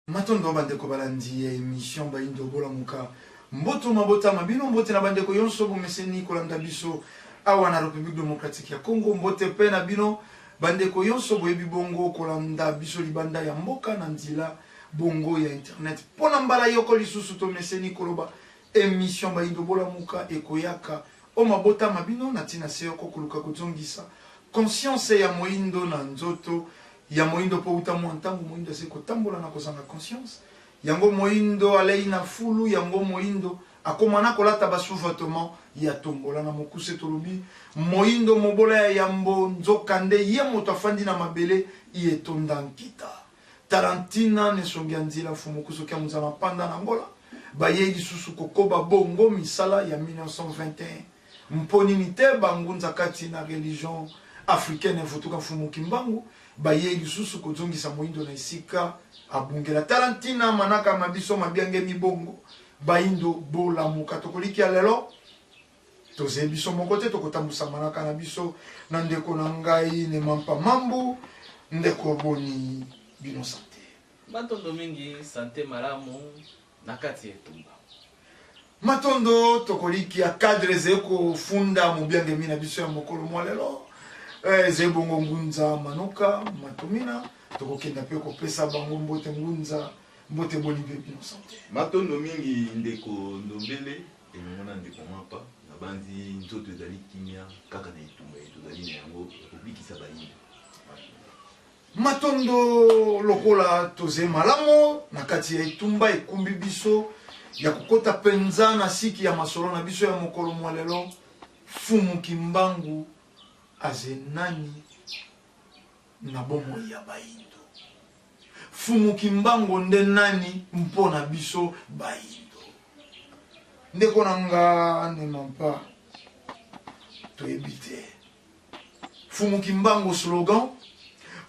Matondo bandeko balandi ya emission Bayindo Bolamuka. Mboto mabota ma bino, mbote na bandeko yonso bomeseni kolanda biso awa na Republique Democratique ya Congo, mbote pe na bino bandeko yonso boyebi bongo kolanda biso libanda ya mboka na nzila bongo ya internet. Pona mbala yoko lisusu tomeseni koloba emission Bayindo Bolamuka ekoyaka o mabota ma bino na tina se yoko koluka kozongisa conscience ya moyindo na nzoto ya moyindo po wuta mua ntango moyindo azali kotambola na kozanga conscience yango moyindo alei na fulu yango moyindo akoma na kolata ba sous-vêtements ya tombola. Na mokuse tolobi moyindo mobola ya yambo nzoka nde ye moto afandi na mabele iye etonda nkita. Tala ntina n'esongi ya nzila Mfumu Kusoki ya Munzala Mpanda na Angola bayei lisusu kokoba bongo misala ya 1921. Mpo nini te ba ngunza kati na religion africaine evutuka Mfumu Kimbangu bayei lisusu kozongisa moindo na esika abungela. Tala ntina manaka ma biso mabiangemi bongo, Baindo bolamuka. Tokolikia lelo tozei biso moko te, tokotambusa manaka na biso na ndeko na ngai Nemampa Mambu. Ndeko boni bino sante? Matondo mingi, sante malamu na kati ya etumba. Matondo, tokolikia cadre ezali kofunda mobiangemi na biso ya mokolo mwa lelo. Ezali bongo Ngunza Manoka Matomina. Tokokenda mpe kopesa bango mbote. Ngunza, mbote, boni mpe bino sante? Matondo mingi ndeko Ndombele elongo na ndeko Mapa. Nabanzi nzoto ezali kimia kaka na etumba ye tozali na yango ya kobikisa bayindo. Matondo, lokola tozali malamu na kati ya etumba ekumbi biso ya kokota penza na siki ya masolo na biso ya mokolo mwa lelo. Mfumu Kimbangu aze nani na bomoi ya bayindo? Mfumu Kimbangu nde nani mpo na biso bayindo? Ndeko na nga Nemampa, toyebi te. Mfumu Kimbangu slogan,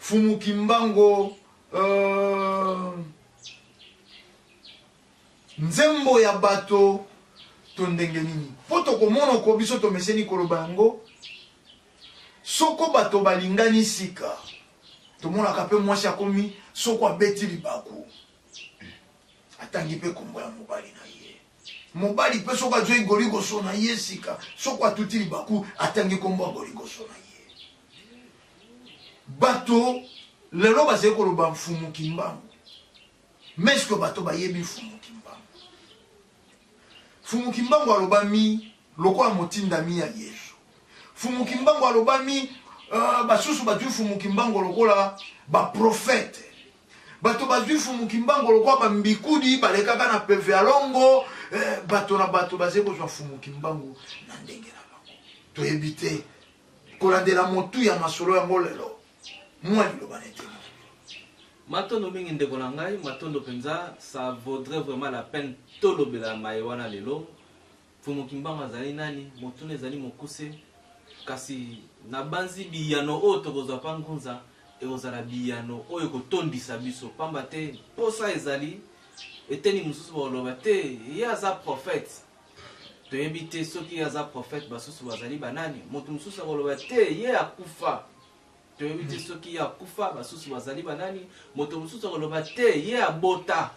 Mfumu Kimbangu nzembo ya bato to ndenge nini? Mpo tokomonoko biso tomeseni koloba yango soko bato balingani sika, tomonaka mpe mwasi akomi soko abeti libaku atangi mpe kombo ya mobali na ye. Mobali mpe soko azwi goligoso na ye sika, soko atuti libaku atangi kombo ya goligoso na ye. Bato lelo bazali koloba Mfumu Kimbangu, mais est-ce que bato bayebi Mfumu Kimbangu? Mfumu Kimbangu alobami lokola motindami ya Yesu. Mfumu Kimbangu alobami, basusu bazwi Mfumu Kimbangu lokola ba prophète. Bato bazwi Mfumu Kimbangu lokola ba mbikudi balekaka na peve ya longo. Bato na bato bazali kozwa Mfumu Kimbangu na ndenge na bango. Toyebi te kolandela motu ya masolo yango lelo. Mwa liloba na eteni. Matondo mingi ndeko na ngai, matondo penza, ça vaudrait vraiment la peine tolobela maye wana lelo. Mfumu Kimbangu azali nani? Motuna ezali mokuse, kasi nabanzi biyano oyo tokozwa pa Ngunza ekozala biyano oyo ekotondisa biso, pamba te posa ezali. Eteni mosusu bakoloba te ye aza prophète, toyebi te soki ye aza prophète, basusu bazali banani. Moto mosusu akoloba te ye akufa, toyebi te soki ye akufa, basusu bazali banani. Moto mosusu akoloba te ye abota.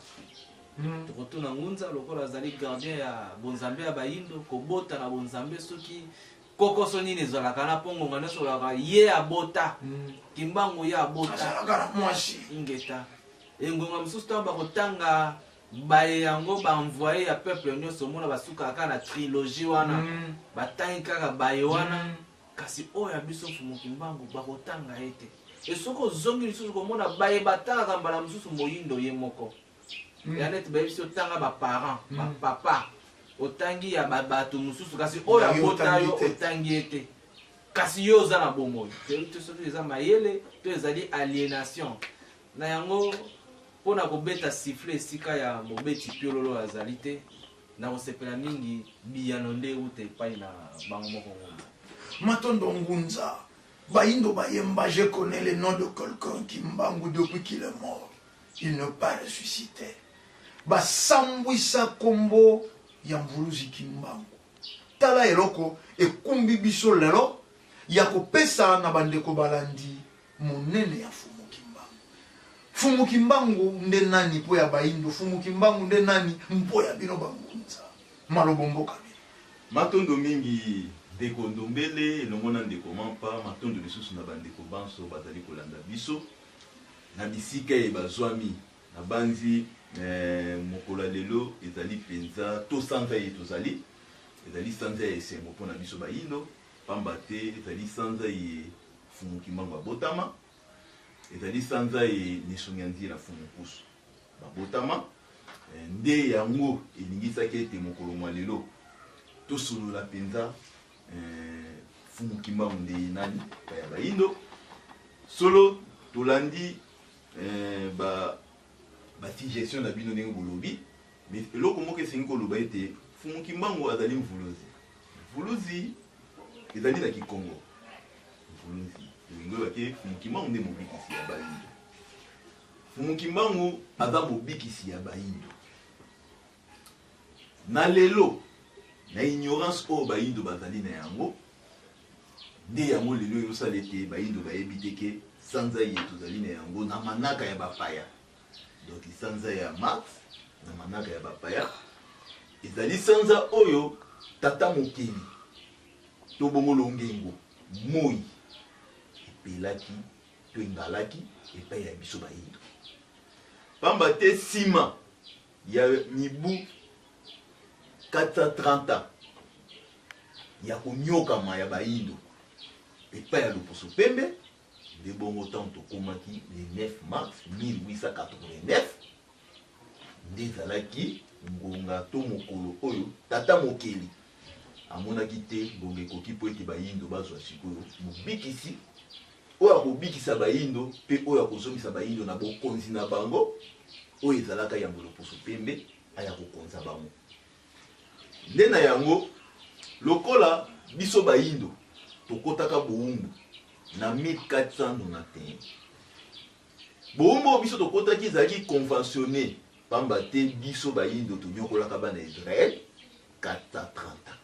Tokotuna Ngunza lokola azali gardien ya bonzambe ya bayindo, kobota na bonzambe soki kokoso nini ezalaka na po ngonga nyonso olobaka ye abota. Kimbangu ye abota. Azalaka na mwasi. Ingeta. Engonga mosusu ntango bakotanga baye yango ba envoye ya peuple nyonso, omona basukaka kaka na trilogie wana. Batangi kaka baye wana. Kasi oyo ya biso Mfumu Kimbangu bakotanga ye te. E soki ozongi lisusu komona baye batangaka mbala mosusu moyindo ye moko. Ya neti bayebisi otanga ba parents, ba papa, otangi ya ba bato mosusu, kasi oyo abota yo otangi ye te. Kasi yo oza na bomoi. Toyebi te soki eza mayele to ezali alienation. Na yango mpo na kobeta sifflet esika ya mobeti piololo azali te, nakosepela mingi biyano nde euta epai na bango moko Ngunza. Matondo Ngunza, bayindo bayemba je connais le nom de quelqu'un Kimbangu depuis qu'il est mort il ne pas ressuscite. Basambwisa kombo ya Mvuluzi Kimbangu. Tala eloko ekumbi biso lelo ya kopesa na bandeko balandi monene ya Mfumu Kimbangu. Mfumu Kimbangu nde nani mpo ya bayindo? Mfumu Kimbangu nde nani mpo ya bino ba ngunza? Malobo mboka bino. Matondo mingi ndeko Ndombele elongo na ndeko Mampa, matondo lisusu na ba ndeko banso bazali kolanda biso na bisika eye bazwami. Nabanzi mokolo ya lelo ezali penza to sanza eye tozali, ezali sanza ya esengo mpo na biso bayindo, pamba te ezali sanza eye Mfumu Kimbangu abotama. Ezali sanza ye Nesongi Nzila Mfumu Nkusu babotama, nde yango elingisaki ete mokolo mwa lelo tosolola mpenza Mfumu Kimbangu nde ye nani epai ya Bayindo. Solo tolandi ba ba suggestion na bino ndenge bolobi, mais eloko moko esengi koloba ete Mfumu Kimbangu azali Mvuluzi. Mvuluzi ezali na Kikongo. Mvuluzi elingi koloba ke Mfumu Kimbangu nde mobikisi ya Bayindo. Mfumu Kimbangu aza mobikisi ya Bayindo. Na lelo, na ignorance oyo Bayindo bazali na yango, nde yango lelo ezosala ete Bayindo bayebi te ke sanza ye tozali na yango na manaka ya bapaya. Donc sanza ya mars na manaka ya bapaya ezali sanza oyo tata mokeli to bongo longengo moi epelaki to engalaki epai ya biso bayindo. Pamba te sima ya mibu 430 ans ya konyokama ya bayindo epai ya loposo pembe, nde bongo ntango tokomaki le 9 mars 1889, nde ezalaki ngonga to mokolo oyo tata mokeli amonaki te ngonga ekoki mpo ete bayindo bazwa sikoyo mobikisi oyo akobikisa bayindo mpe oyo akozongisa bayindo na bokonzi na bango oyo ezalaka yambo loposo pembe aya kokonza bango. Nde na yango, lokola biso bayindo tokotaka bowumbu na 1491, bowumbu oyo biso tokotaki ezalaki conventionne, pamba te biso bayindo tonyokolaka bana ya Israël 430 ans.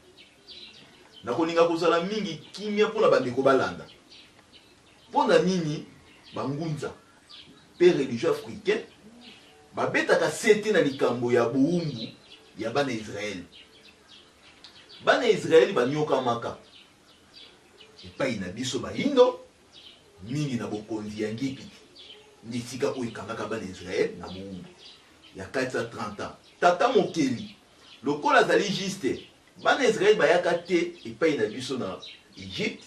Nakolinga kozala mingi kimia mpo na bandeko balanda. Mpo na nini bangunza mpe religion africain babetaka sete na likambo ya bowumbu ya bana Israël? Bana Israël banyokamaka epai na biso bayindo mingi na bokonzi ya Ngipiti, nde esika oyo ekangaka bana Israël na bowumbu ya 430 ans. Tata mokeli lokola azali juste, bana Israël bayaka te epai na biso na Egypte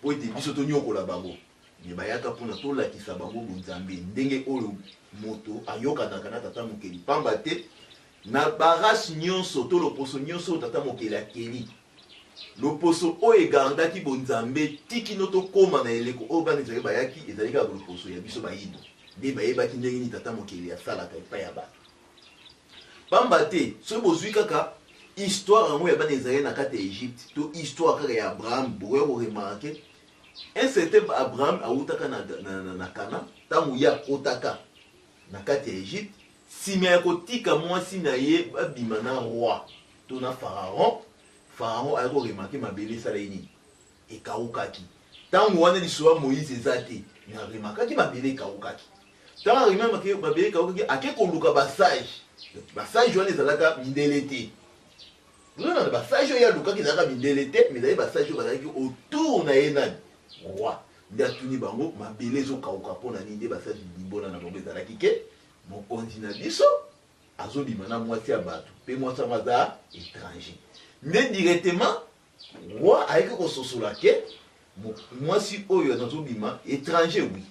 mpo ete biso tonyokola bango, mais bayaka mpona tolakisa bango bonzambe, ndenge oyo moto ayokanaka na Tata Mokeli. Pamba te na ba race nyonso to loposo nyonso oyo Tata Mokeli akeli, loposo oyo egardaki bonzambe ti kino tokoma na eleko oyo bana Israël bayaki, ezali kaka loposo ya biso bayindo nde bayebaki ndenge nini Tata Mokeli asalaka epai ya bato. Pamba te soki bozui kaka histoire yango ya bana Israël na kati ya Egypte to histoire kaka ya Abraham, bokoya ko remarquer un certain Abraham awutaka na, na, na, na Canaan, tango ye akotaka na kati ya Egypte, sima ya kotika mwasi na ye babima na roi to na pharaon, pharaon aya ko remarquer mabele esala ye nini? Ekawukaki. Tango wana lisolo ya Moïse eza te, mais a remarquaki mabele ekawukaki. Tango a remarquaki mabele ekawukaki, ake koluka ba sage. Donc ba sage wana ezalaka mindele te. Bozolanda, ba sage oyo ye alukaki ezalaka mindele te, mais ezalaki ba sage oyo bazalaki autour na ye nani? Roi. Nde atuni bango mabele ezokawuka mpo na nini? Nde ba sage limbola na bango ezalaki ke mokonzi na biso azobima na mwasi ya bato mpe mwasi yango aza étranger. Nde directement Roi ayaki kososola ke mwasi oyo nazobima etranger oui,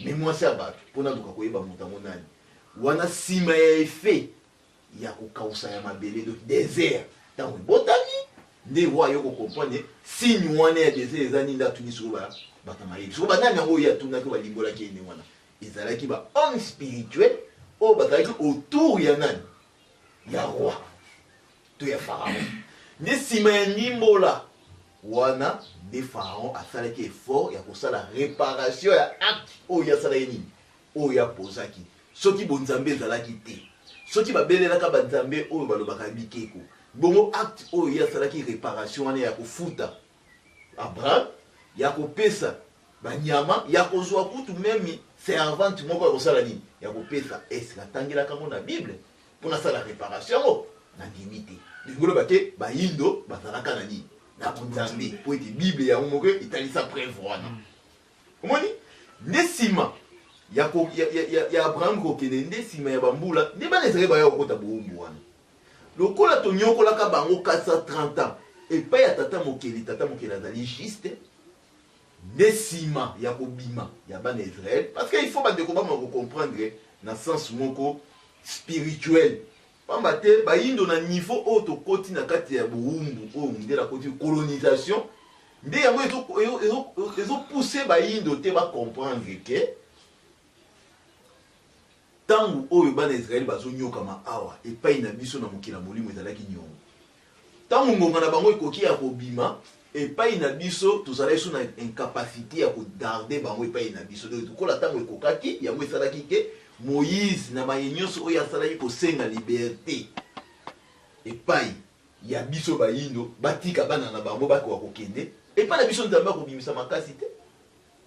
mais mwasi ya bato, mpo naluka koyeba moto yango nani. Wana nsima ya effet ya kokausa ya mabele, donc desert, ntango ebotami nde roi aye kocomprendre signe wana ya desert eza nini. Nde atuni sikoyo bato ya mayele, sikoyo banani yango oyo ye atunaki, balimbolaki ye ndenge wana ezalaki ba homme spirituel oyo bazalaki autour ya nani, ya roi to ya Pharaon. Nde sima ya ndimbola wana nde Pharaon asalaki effort ya kosala reparation ya acte oyo ye asalaki nini, oyo ye apozaki. Soki bonzambe ezalaki te, soki babelelaka banzambe oyo balobaka bikeko, bongo acte oyo ye asalaki reparation wana ya kofuta Abraham, ya kopesa banyama, ya kozwa kutu meme Servante moko ya kosala nini? Ya kopesa. Est-ce que atangelaka yango na Bible mpo nasala reparation yango? Nandimi te. Elingi koloba te bayindo bazalaka na nini? Na bonzambe, mpo ete Bible yango moko etalisa preuve wana. Omoni? Nde nsima ya, ko, ya, ya, ya, ya Abraham kokende, nde nsima ya bambula, nde bana Israele baya kokota bowumbu wana. Lokola tonyokolaka bango 430 ans epai ya Tata Mokeli, Tata Mokeli azali juste, nde sima ya kobima ya bana Israël, parce que il faut bandeko bamona ko comprendre na sens moko spirituel, pamba te bayindo na niveau oyo tokoti na kati ya bowumbu oyo mundele akoti colonisation, nde yango ezo pousser bayindo te ba comprendre que Tango oyo bana Israel bazonyokama awa epai na biso na mokili ya molimo ezalaki niongo. Tango ngonga na bango ekoki ya kobima epai na biso, tozalaki so na incapacite ya ko garder bango epai na biso. Donc lokola tango ekokaki, yango esalaki ke Moïse na maye nyonso oyo asalaki kosenga liberte epai ya biso bayindo, batika bana na bango bakoka kokende epai na biso. Nzambe akobimisa makasi te.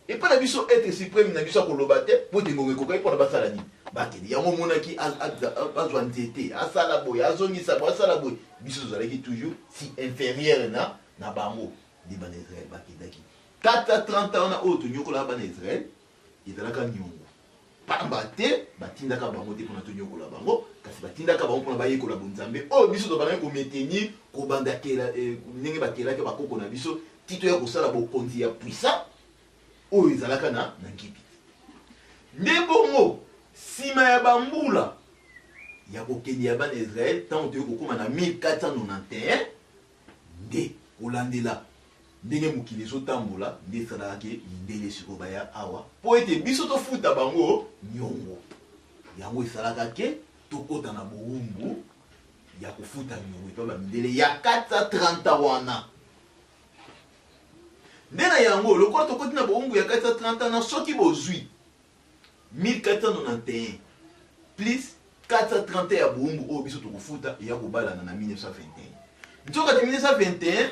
Epai na biso etre supreme na biso akoloba te po ete ngonga ekokaki pona basala nini? Bakende. Yango omonaki azwa nzete, asala boye, azongisa boye, asala boye. Biso tozalaki toujours si inferieur na na bango. Nde bana Israël bakendaki. 430 ans wana oyo tonyokolaka bana Israël ezalaka niongo. Pamba te batindaka bango te pona tonyokola bango, kasi batindaka bango pona bayekola bonzambe oyo biso tobandaki ko maintenir kobanda kela, eh, ndenge bakelaki bakoko na biso ti toya kosala bokonzi ya puissant oyo ezalaka na na Ngipiti. Nde bongo sima ya bambula ya kokende ya bana Israël, ntango toyei kokoma na 1491, Nde kolandela ndenge mokili ezotambola nde esalaka ke mindele sikoyo baya awa mpo ete biso tofuta bango nyongo. Yango esalaka ke tokota na bowumbu ya kofuta nyongo epai ba mindele ya 430 wana. Nde na yango lokola tokoti na bowumbu ya 430 na soki bozwi 1491 plus 431 ya bowumbu oyo biso tokofuta eya kobalana na 1921. Nzoka te 1921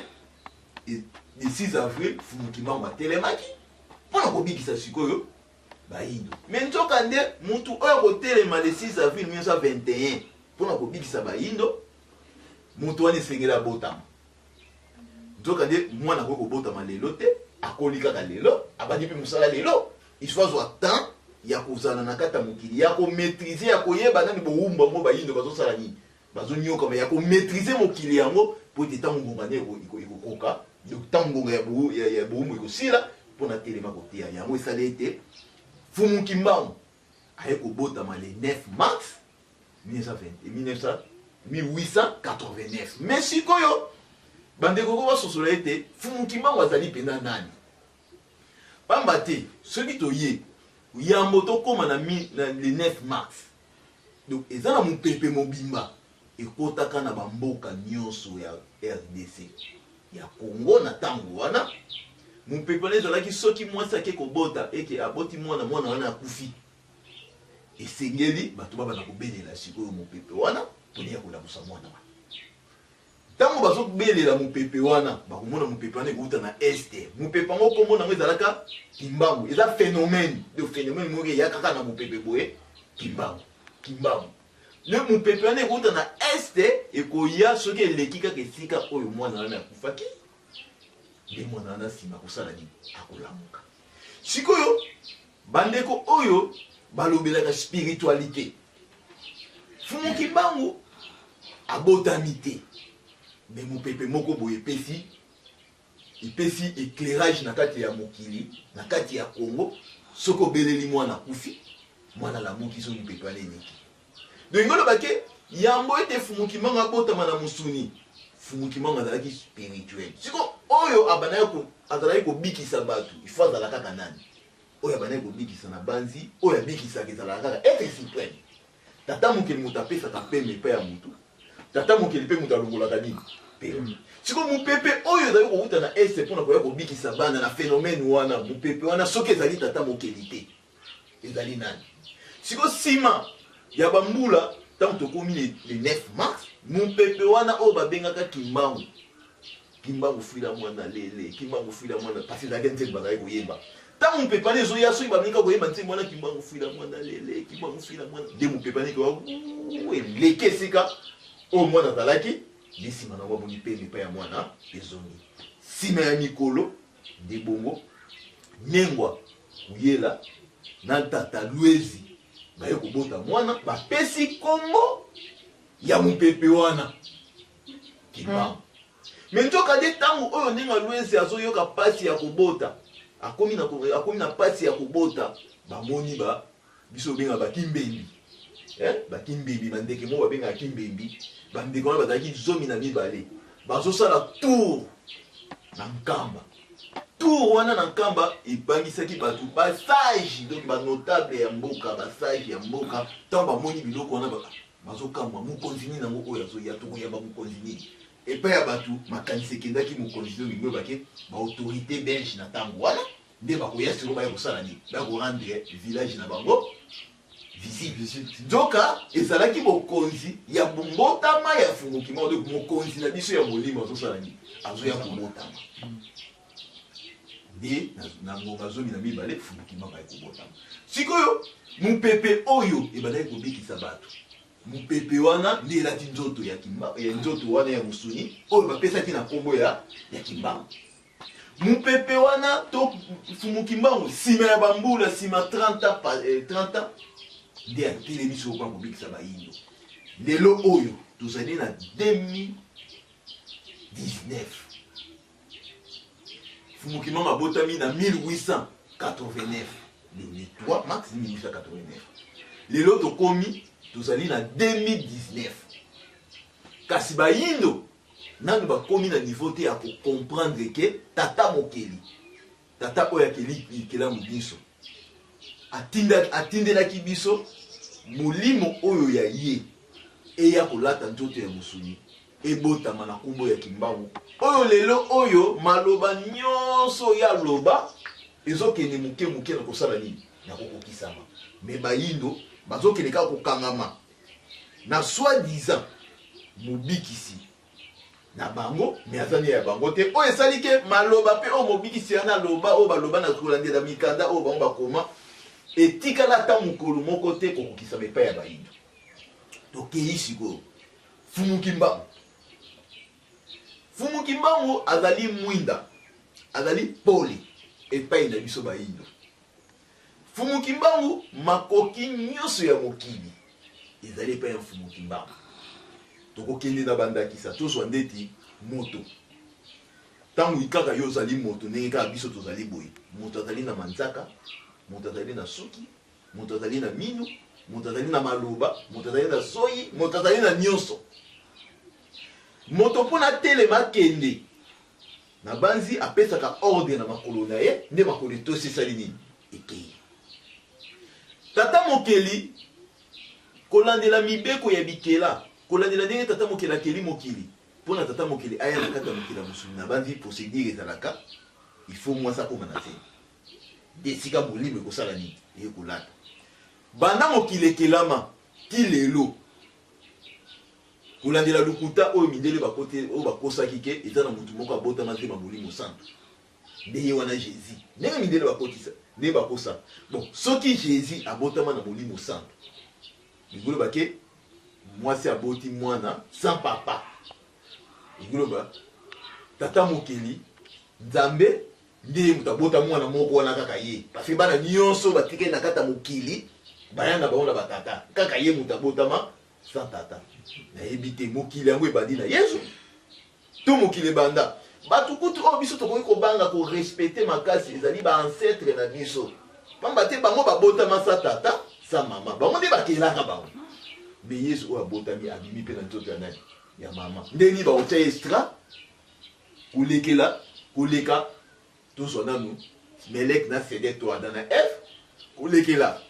le 6 avril Mfumu Kimbangu atelemaki mpo na kobikisa sikoyo bayindo. Mais nzoka nde mutu oyo akotelema le 6 avril 1921 mpo na kobikisa bayindo, mutu wana esengeli abotama. Nzoka nde mwana akoki kobotama lelo te, akoli kaka lelo, abandi mpe mosala lelo. Il faut azwa temps ya kozala na kati ya mokili, ya ko maitriser, ya koyeba nani bowumbu yango bayindo bazosala nini, bazonyokama, ya ko maitriser mokili yango mpo ete ntango ngonga nde ekokoka, donc ntango ngonga ya bowumbu ekosila mpo na telema koteya. Yango esali ete Mfumu Kimbangu aye kobotama le 9 mars 1889. Mais sikoyo bandeko ko basosola ete Mfumu Kimbangu azali mpenza nani? Pamba te soki toye yambo tokoma na, mi, na le 9 mars, donc eza na mopepe mobimba ekotaka na bamboka nyonso ya RDC ya Congo na ntango wana. Mopepe wana ezalaki soki mwasi ake kobota eke aboti mwana, mwana wana akufi, esengeli bato babanda kobelela sikoyo mopepe wana mpona ya kolamusa mwana wana. Ntango bazobelela mopepe wana, bakomona mopepe wana ekouta na este. Mopepe yango nkombo na yango ezalaka Kimbangu. Eza phenomène, donc phenomène moko eya kaka na mopepe boye, Kimbangu, Kimbangu. Le mopepe wana ekouta na este, ekoya soki eleki kaka esika oyo mwana wana akufaki, nde mwana wana nsima akosala nini? Akolamuka. Sikoyo bandeko oyo balobelaka spiritualité, Mfumu Kimbangu abotami te, mais mopepe moko boye epesi epesi éclairage na kati ya mokili, na kati ya Congo. Soki obeleli mwana akufi, mwana alamuki, soki mopepe wana eleki. Donc ngoloba ke yambo ete Mfumu Kimbangu abotama na mosuni, Mfumu Kimbangu azalaki spirituel. Siko oyo abandaki azalaki kobikisa bato, il faut azala kaka nani? Oyo abandaki kobikisa na banzi, oyo abikisaka ezalaka kaka être supreme. Tata mokili moto apesaka pema epai ya motu, tata mokili mpe moto alongolaka nini? Pema. Siko mopepe oyo ezali kowuta na este mpona koya kobikisa bana na phenomène wana, mopepe wana soki ezali tata mokeli te, ezali nani? Siko nsima ya bambula, ntango tokomi le 9 mars, mopepe wana oyo babengaka Kimbangu, Kimbangu fuila mwana lele, Kimbangu fuila mwana, parce ezalaki nzembo bazalaki koyemba. Ntango mopepe wana ezoya, soki balingi kaka koyemba nzembo wana, Kimbangu fuila mwana lele, Kimbangu fuila mwana, nde mopepe wana ekoya eleki esika oyo mwana azalaki, nde nsima na yango amoni pema epai ya mwana ezongi. Nsima ya mikolo nde bongo Nengwa Kuyela na Tata Luezi baye kobota mwana, bapesi kombo ya mopepe wana Kimbangu. Mais nzoka nde tango oyo ndenge Luezi azoyoka pasi ya kobota, akomi na akomi na pasi ya kobota, bamoni ba biso tobenga ba kimbembi. Eh, ba kimbembi, ba ndeke moko babengaka kimbembi, ba ndeke wana bazalaki 12, bazosala tour na Nkamba. Tour wana na Nkamba ebangisaki bato, ba sage, donc ba notable ya mboka, ba sage ya mboka, tango bamoni biloko wana bazokamwa, mokonzi nini yango oyo azoya, tokoyamba mokonzi nini? Epai ya bato makanisi ekendaki mokonzi to lingi oyeba ke ba autorites belges na tango wana nde bakoya sikoyo baya kosala nini? Baya ko rendre village na bango visite. Visite. Nzoka ezalaki bokonzi ya mbotama ya Mfumu Kimbangu, donc mokonzi na biso ya molimo azosala nini? Azoya kobotama. Nde na ngonga 12 Mfumu Kimbangu aye kobotama. Sikoyo mopepe oyo ebandaki kobikisa bato, Mopepe wana nde elati nzoto ya Kimbangu, ya nzoto wana ya mosuni oyo bapesaki na nkombo ya ya Kimbangu. Mopepe wana to Mfumu Kimbangu nsima ya bambula, nsima 30 ans, pa, eh, 30 ans nde atelemi soko mpo kobikisa bayindo. Lelo oyo tozali na 2019. Mfumu Kimbangu abotami na 1889, le 3 mars 1889. Lelo tokomi tozali na 2019. Kasi bayindo nanu bakomi na niveau te ya ko comprendre ke tata mokeli, tata oyo akeli bikelamu binso, atinda, atindelaki biso molimo oyo ya ye eya kolata nzoto ya mosuni ebotama na kombo ya Kimbangu oyo lelo oyo maloba nionso ye aloba ezokende moke moke na kosala nini? Na kokokisama. Mais bayindo bazokende kaka kokangama na soit disant mobikisi na bango, mais aza nde ya bango te. Oyo esali ke maloba pe oyo mobikisi wana aloba, oyo baloba na kolandela mikanda oyo bango bakoma, etikala ata mokolo moko te kokokisama epai ya bayindo. Tokeyi sikoyo Mfumu Kimbangu. Mfumu Kimbangu azali mwinda, azali pole epai na biso bayindo. Mfumu Kimbangu, makoki nyonso ya mokili ezali epai ya Mfumu Kimbangu. Tokokende na bandakisa, tozwa ndeti moto. Ntango kaka yo ozali moto, ndenge kaka biso tozali boye, moto azali na manzaka, moto azali na suki, Moto azali na minu, moto azali na maloba, moto azali na soyi, moto azali na nyonso. Moto mpo na atelema akende, nabanzi apesaka ordre na makolo na ye, nde makolo etosi esali nini? Ekei. Tata Mokeli, kolandela mibeko ya bikela, kolandela ndenge Tata Mokeli akeli mokili, mpo na Tata Mokeli aya na kati ya mokili ya mosuni, nabanzi procedure ezalaka, il faut mwasi akoma na zemi. Nde esika molimo ekosala nini? Eye kolata. Banda mokili ekelama ti lelo, kolandela lokuta oyo mindele bakote, oyo bakosaki ke eza na mutu moko abotama te ma Molimo Santu, nde ye wana Jesus. Ndenge mindele bakotisa, ndenge bakosa. Bon, soki Jesus abotama na Molimo Santu, elingi koloba ke mwasi aboti mwana sans papa. Elingi koloba Tata Mokeli, Nzambe, Nde ye moto abota mwana moko wana kaka ye, parce que bana nionso batikali na kati ya mokili baya na bango na ba tata, kaka ye moto abotama sans tata. Nayebi te mokili yango ebandi na Yezu to mokili ebanda bato kutu oyo biso tokoki kobanga ko respecter makasi ezali ba ancetres na biso, pamba te bango babotama sans tata sans mama, bango nde bakelaka bango. Mais Yezu oyo abotami abimi pe na nzoto ya nani? Ya mama. Ndenge nini bakotia ye extra Kolekela, koleka, tozwa nanu Melek na Sedek to Adam na Eve, kolekela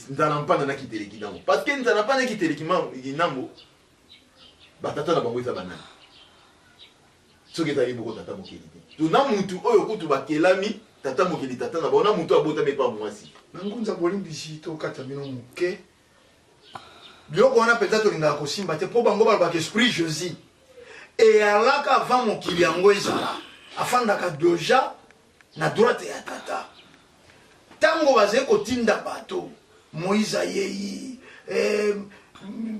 Nzala Mpanda na Kiteleki Nambo. Parce que Nzala Mpanda na Kiteleki Nambo, ba tata na bango eza ba nani? Soki eza ye moko tata mokeli te. To na mutu oyo kutu bakelami, tata mokeli tata na bango, na mutu abotami epa mwasi. Na ngunza bolimbisi tokata bino moke. Biloko wana mpenza tolingaka kosimba te mpo bango balobaka esprit Jesus eyalaka avant mokili yango ezala, afandaka deja na droite ya tata. Ntango bazali kotinda bato, Moïse ayei, eh,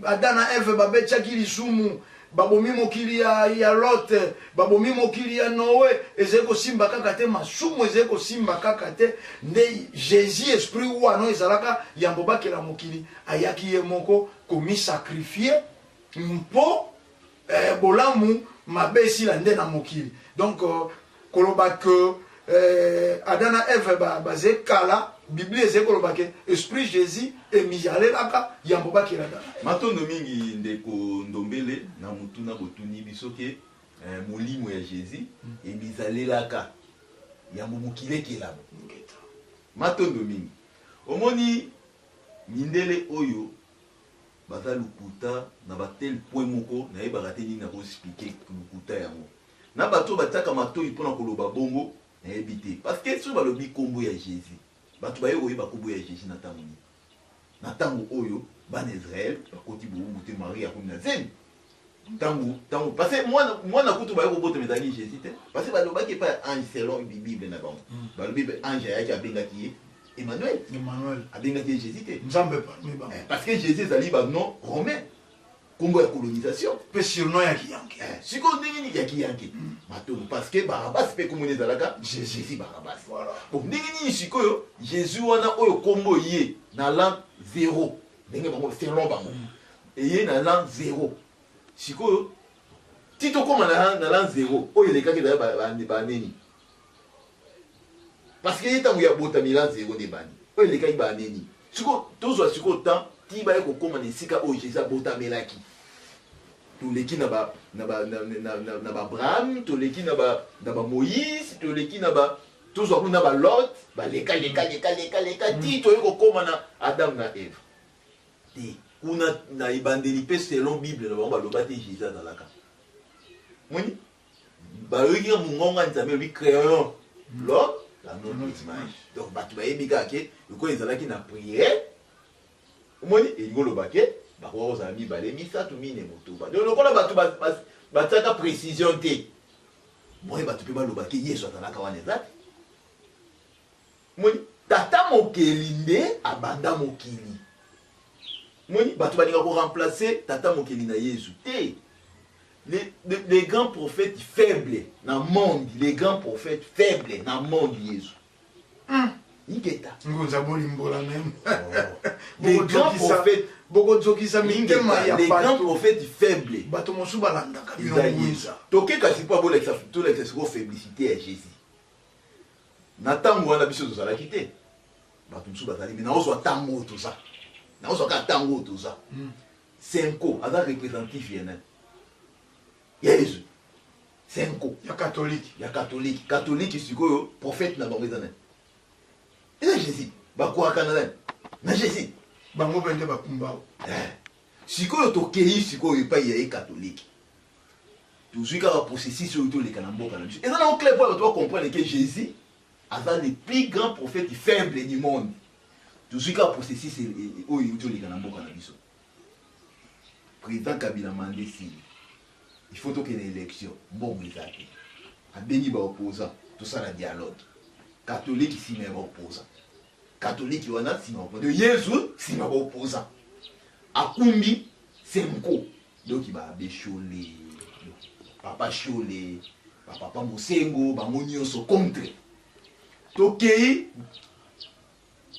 Adam na Eve babetiaki lisumu, babomi mokili ya, ya Lot, babomi mokili ya Noe, ezali kosimba kaka te, masumu ezali kosimba kaka te. Nde Jesus, esprit wana oyo ezalaka yambo bakela mokili, ayaki ye moko komisacrifier mpo eh, bolamu mabe esila nde na mokili. Donc koloba que eh, Adam na Eve bazali kala, Biblia ezali koloba ke esprit Jesus emizalelaka yambo bakela Adam na Eve. Matondo mingi ndeko Ndombele na motuna botuni biso ke eh, molimo ya Jesus emizalelaka yambo mokili ekelama. Matondo mingi. Omoni mindele oyo baza lokuta na ba tel point moko nayebaka te nini nako expliquer lokuta yango na bato oyo batiaka matoyi pona koloba bongo nayebi te parce que soki balobi kombo ya Jesus bato baye koyeba kombo ya Jesus na tango nini? Na tango oyo bana Israël bakoti bowumbu te Marie akomi na zemi tango tango parce que mwana mwana kutu baye kobotama ezalaki Jesus te parce que balobaki epai ya ange selon bible na bango balobi ange ayaki abengaki ye Emmanuel. Emmanuel. Abengaki ye Jésus te. Nzambe parmi bango. Eh, parce que Jésus ezali ba nom romain. Kombo ya colonisation. Pe surnom ya kiyanke. Eh, sikoyo ndenge nini ya kiyanke? Matondo parce que Barabbas pe kombo ezalaka Jésus Barabbas. Voilà. Bon, ndenge nini sikoyo Jésus wana oyo kombo ye na l'an 0 ndenge bango selon bango. Eye na l'an 0. Sikoyo ti tokoma na l'an 0 oyo elekaki ezali ba nini? Parce que ye tango ye abotami l'an 0 nde ebandi. Oyo elekaki ba annee nini? Sikoyo tozwa sikoyo temps ti baye kokoma na esika oyo Jesus abotamelaki. Toleki na ba na ba na na na, na ba Abraham, toleki na ba na ba Moïse, toleki na ba tozwa kuna ba Lot, baleka leka leka leka leka ti toye kokoma na Adam na Eve. Te kuna na ebandeli pe selon Bible na bango baloba te Jesus azalaka. Moni? Bayoki kaka mongongo ya Nzambe elobi creons l'homme à notre image. Donc bato bayebi kaka ke lokola ezalaki na prière, omoni elingi oloba ke bakoka kozala mibale, misato, mine, motoba. Donc lokola bato batiaka précision te, moye bato mpe baloba ke Yesu azalaka wana eza te. Omoni tata mokeli nde abanda mokili. Omoni bato balinga ko remplacer tata mokeli na Yesu te. Les, les, les grands prophètes faibles na monde, les grands prophètes faibles na monde Yesu. Ingeta. Ngunza bolimbola meme. Oh. Les grands prophètes bokozokisa mitema ya les grands bato. prophètes faibles. Bato mosusu balandaka bino Eza Yesu. ngunza. Toke kasi mpo abolakisa tolakisa sikoyo faiblicité ya Jésus. Na tango wana biso tozalaki te, bato mosusu bazali, mais naozwa tango oyo toza, naozwa kaka tango oyo toza. Cenco aza representif ya nani? Ya Yesu. Cenco ya catholique, ya catholique. Catholique sikoyo prophète na bango eza nani? Eza Jésus. Bakwaka na nani? Na Jésus. Bango mpe nde bakumbao. Eh. Sikoyo tokei sikoyo epai ya ye catholique. Tozwi kaka processus oyo toleka na mboka na biso. Eza nango clair mpo bato ba comprendre que Jésus aza le plus grand prophète faible du monde. Tozwi kaka processus oyo euti oleka na mboka na biso. Président Kabila manda esili. Il faut tokende élection, mbongo eza te. Abengi ba opposants, tosala dialogue. Catholique nsima ya ba opposants. Catholique wana nsima ya ba opposants. Yesu nsima ya ba opposants. Akumbi Cenco. Donc ba Abbé Shole, papa Shole, ba papa Mosengo, bango nyonso contre. Tokei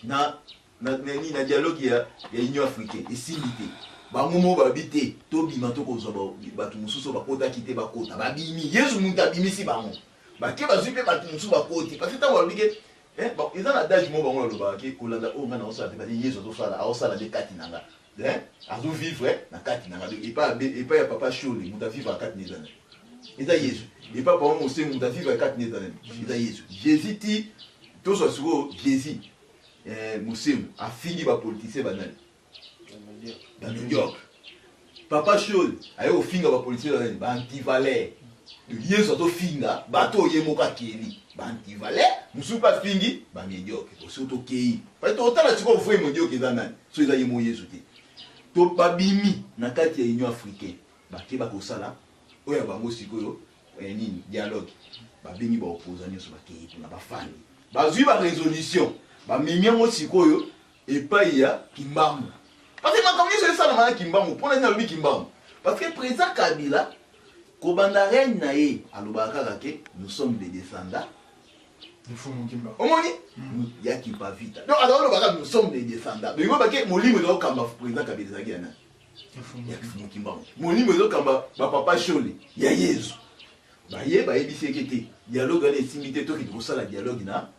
na na na, na dialogue ya, ya Union africaine esimbi te. Bango moko balobi te, tobima tokozwa bato mosusu bakotaki te bakota. Babimi, Yesu moto abimisi bango. Bake bazwi mpe bato mosusu bakoti. Parce que ntango balobi ke eh, eza na adage moko bango balobaka ke kolanda oyo ngai naosala te, bali Yesu azosala, aosala nde kati na nga. Hein? Azo vivre na kati na nga. Donc epa ya papa Shole, moto avivre kati na eza nani? Eza Yesu. Epa papa Mosengo, moto avivre kati na eza nani? Eza Yesu. Jésus ti tozwa sikoyo Jésus eh, Mosengo afingi ba politiciens ba nani? Ba médiocre. Papa Shole aye kofinga ba politiciens ba nani? Ba antivaleurs. Yesu azofinga bato oyo ye moko akeli ba antivaleurs, mosusu mpe afingi ba médiocre. Osi tokei parce que totala sikoyo vrai médiocre eza nani? So eza ye moko Yesu te. To babimi na kati ya Union africaine, bake bakosala oyo ya bango sikoyo eh, nini dialogue. Babengi ba opposants nyonso bakei kuna bafandi, bazwi ba résolution. Bamemi yango sikoyo epai ya Kimbangu. Parce que makambo nyonso esalama na Kimbangu. Mpo na nini nalobi Kimbangu? Parce que président Kabila, kobanda règne na ye, alobaka kaka ke nous sommes des descendants. Mfumu Kimbangu. Omoni? Ya Kimpa Vita. Donc azali kolobaka nous sommes des descendants. Donc bake molimo ezokamba président Kabila ezalaki ya nani? Ya Mfumu Kimbangu. Molimo ezokamba ba papa Shole ya Yezu. Baye bayebisi ye ke te dialogue wana esimbi te, tokende kosala dialogue na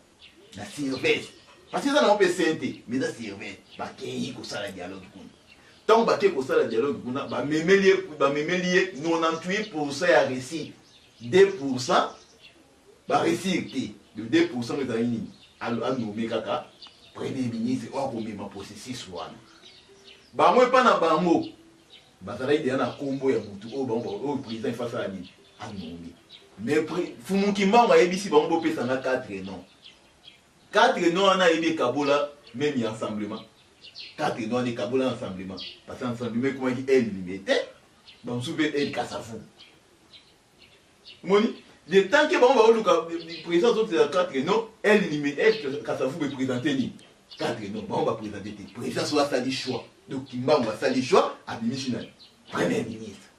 na surveille. Parce que eza nango mpe saint te, mais eza surveille. Bakei kosala dialogue kuna. Ntango bakei kosala dialogue kuna, bamemeli ye, bamemeli ye 98% ya réussite, 2% ba réussir te. Le 2% ezali nini? Anome kaka premier ministre oyo akomema processus wana. Bango epa na bango bazalaki deja na kombo ya mutu oyo bango oyo président ifa asala nini, anome. Mais Mfumu Kimbangu ayebisi bango bopesa nga 4 noms. 4 noms wana ayebi ekabola même ya ensemblement. 4 noms wana ekabola ensemblement. Parce que ensemblement ekomaki aile limete, bamosusu mpe aile Kasavubu. Omoni? Le temps que bango baoluka président azotela 4 noms, aile limete, aile Kasavubu eprésente nini? 4 noms, bango baprésente te. Président so asali choix. Donc Kimbangu asali choix, abimisi nani? Premier ministre.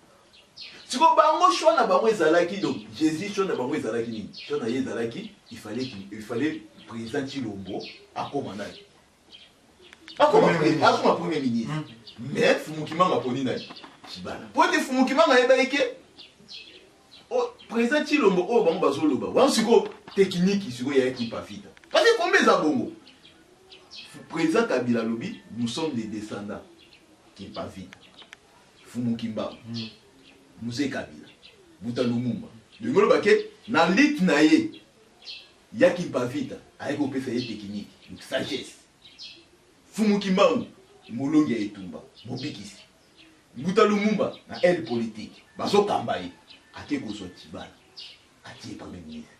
Siko bango choix na bango ezalaki, donc Jésus choix na bango ezalaki nini? Choix na ye ezalaki, il fallait président Tshilombo akoma nani? Akoma akoma premier ministre. Mais Mfumu Kimbangu aponi nani? Tshibala. Po ete Mfumu Kimbangu ayebaki ke président Tshilombo oyo bango bazoloba, wana sikoyo technique sikoyo ya Kimpa Vita. Parce que kombe eza bongo. Président Kabila alobi, nous sommes des descendants Kimpa Vita. Mfumu Kimbangu, Mzee Kabila, Mbuta Lumumba. Ndenge oloba ke na lutte na ye ya Kimpa Vita aye kopesa ye technique, donc sagesse. Mfumu Kimbangu molongi ya etumba, mobikisi. Mbuta Lumumba na aile politique bazokamba ye, ake kozwa Tshibala atie premier ministre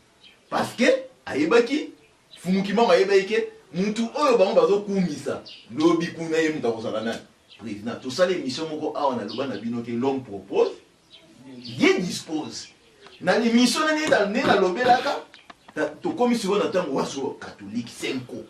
parce que ayebaki Mfumu Kimbangu ayebaki ke mutu oyo bango bazokumisa lobi kuna ye mutu akozala nani? Président. Tosala émission moko awa na loba na bino ke l'homme propose, Dieu dispose. Na émission na nde nalobelaka, tokomi sikoyo na ntango waso catholique senko.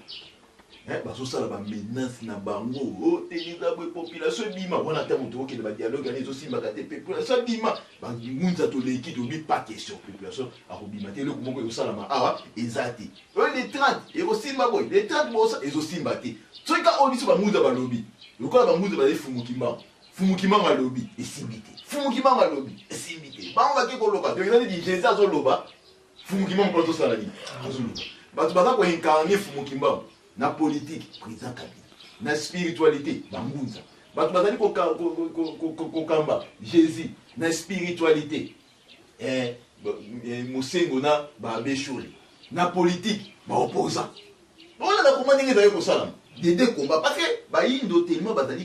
Bazosala ba menace na bango, oh, teleza boye population ebima wana ntango tokokende ba dialogue wana ezosimbaka te, population ebima bangunza toleki tolobi pas question, population akobima te, eloko moko ekosalama awa eza te. Oyo le 30 ekosimba boye, le 30 bosa ezosimba te. Soki ka oyo biso bangunza balobi, lokola bangunza bazali Mfumu Kimbangu, Mfumu Kimbangu alobi esimbi te, Mfumu Kimbangu alobi esimbi te, bango bake koloba. Donc eza neti Jésus azoloba, Mfumu Kimbangu mpo azosala nini? Azoloba. Bato baza koincarne Mfumu Kimbangu na politique, président Kabila, na spiritualité bangunza. Bato bazali kokamba Jésus na spiritualité, Mosengo na Baabe Shole, na politique baopposant. Wana na koma ndenge ezali kosalama des deux combats, parce que bayindo tellement bazali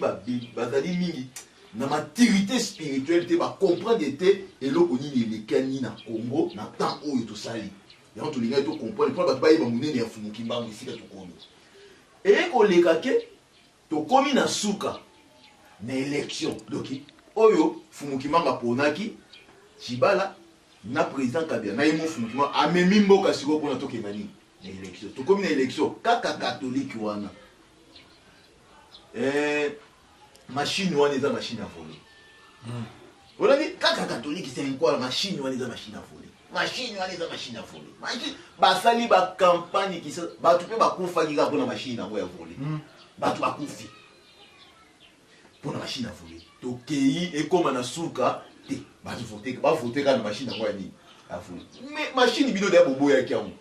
bazali mingi na maturité spirituelle te, bacomprendre te eloko nini elekani na Congo na temps oyo tosali. Yango tolingaki tocomprendre mpona bato bayeba monene ya Mfumu Kimbangu esika tokomi. Eye koleka ke tokomi na suka na élection, donc oyo Mfumu Kimbangu aponaki Tshibala na président Kabila na ye mo Mfumu Kimbangu amemi mboka sikoyo mpona tokenda nini na élection. Tokomi na élection kaka catholique wana, machine wana eza machine à voler. Olandi kaka catholique c'est quoi? Machine wana eza machine à voler, machine wana eza machine à voler. Machine basali ba campagne kisa bato mpe bakufaki kaka mpona machine yango ya voler. Bato bakufi mpona machine à voler. Tokei ekóma na suka te, bato vote, bavote kaka na machine yango ya nini ya voler. Mais machine bino deya boboyaki yango,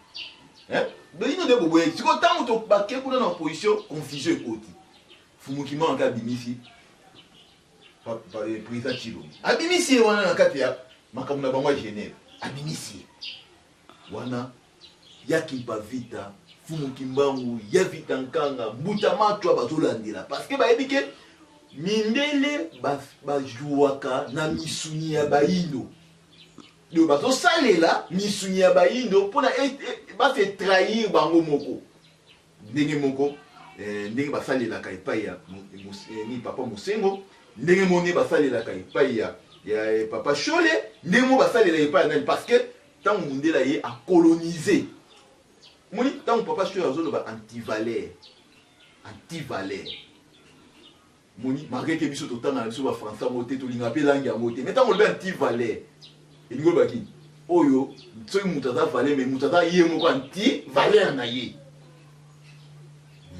bino nde boboyaki. Sikoyo ntango bake kuna na opposition, confusion ekoti. Mfumu Kimbangu abimisi président Tshilombo, abimisi ye wana na kati ya makambo na bango ya Genève, abimisi ye wana ya Kimpa Vita, Mfumu Kimbangu ya Vita Nkanga, Mbuta Matwa bazolandela, parce que bayebi ke mindele bajouaka na misuni ya bayindo. Donc bazosalela misuni ya bayindo mpona base trahir bango moko, ndenge moko ndenge basalelaka epai ya ni papa Mosengo, ndenge moko ndenge basalelaka epai ya papa Shole, ndenge moko basalelaka epai ya nani. Parce que ntango mondele ye acolonise. Moni ntango papa Shole azoloba antivaleur, antivaleur, moni malgré ke biso totanga na biso ba français yango te, tolingaka mpe langue yango te, mais ntango olobi antivaleur, elingi oloba kini oyo soki moto aza valeur, mais moto aza ye moko antivaleur na ye.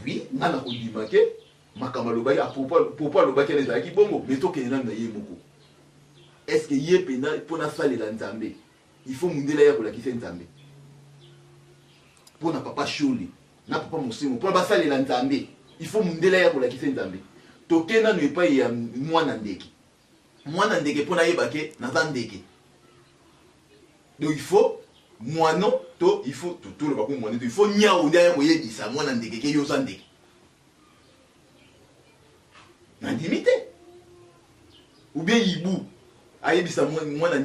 Oui, nga na kondima ke makambo alobaki à propos alobaki wana ezalaki bongo, mais tokende nanu na ye moko. Est ce que ye mpenza mpo nasalela Nzambe, il faut mundele aya kolakisa Nzambe? Mpo na papa Shole na papa Mosengo, mpo na basalela Nzambe, il faut mundele aya kolakisa Nzambe? Toke nanu epai ya mwana ndeke. Mwana ndeke, mpo nayeba ke naza ndeke, donc il faut mwano to il faut toloba ko mwano to il faut nyau nde aya koyebisa mwana ndeke ke yo oza ndeke? Nandimi te. Ou bien ibu ayebisa mwana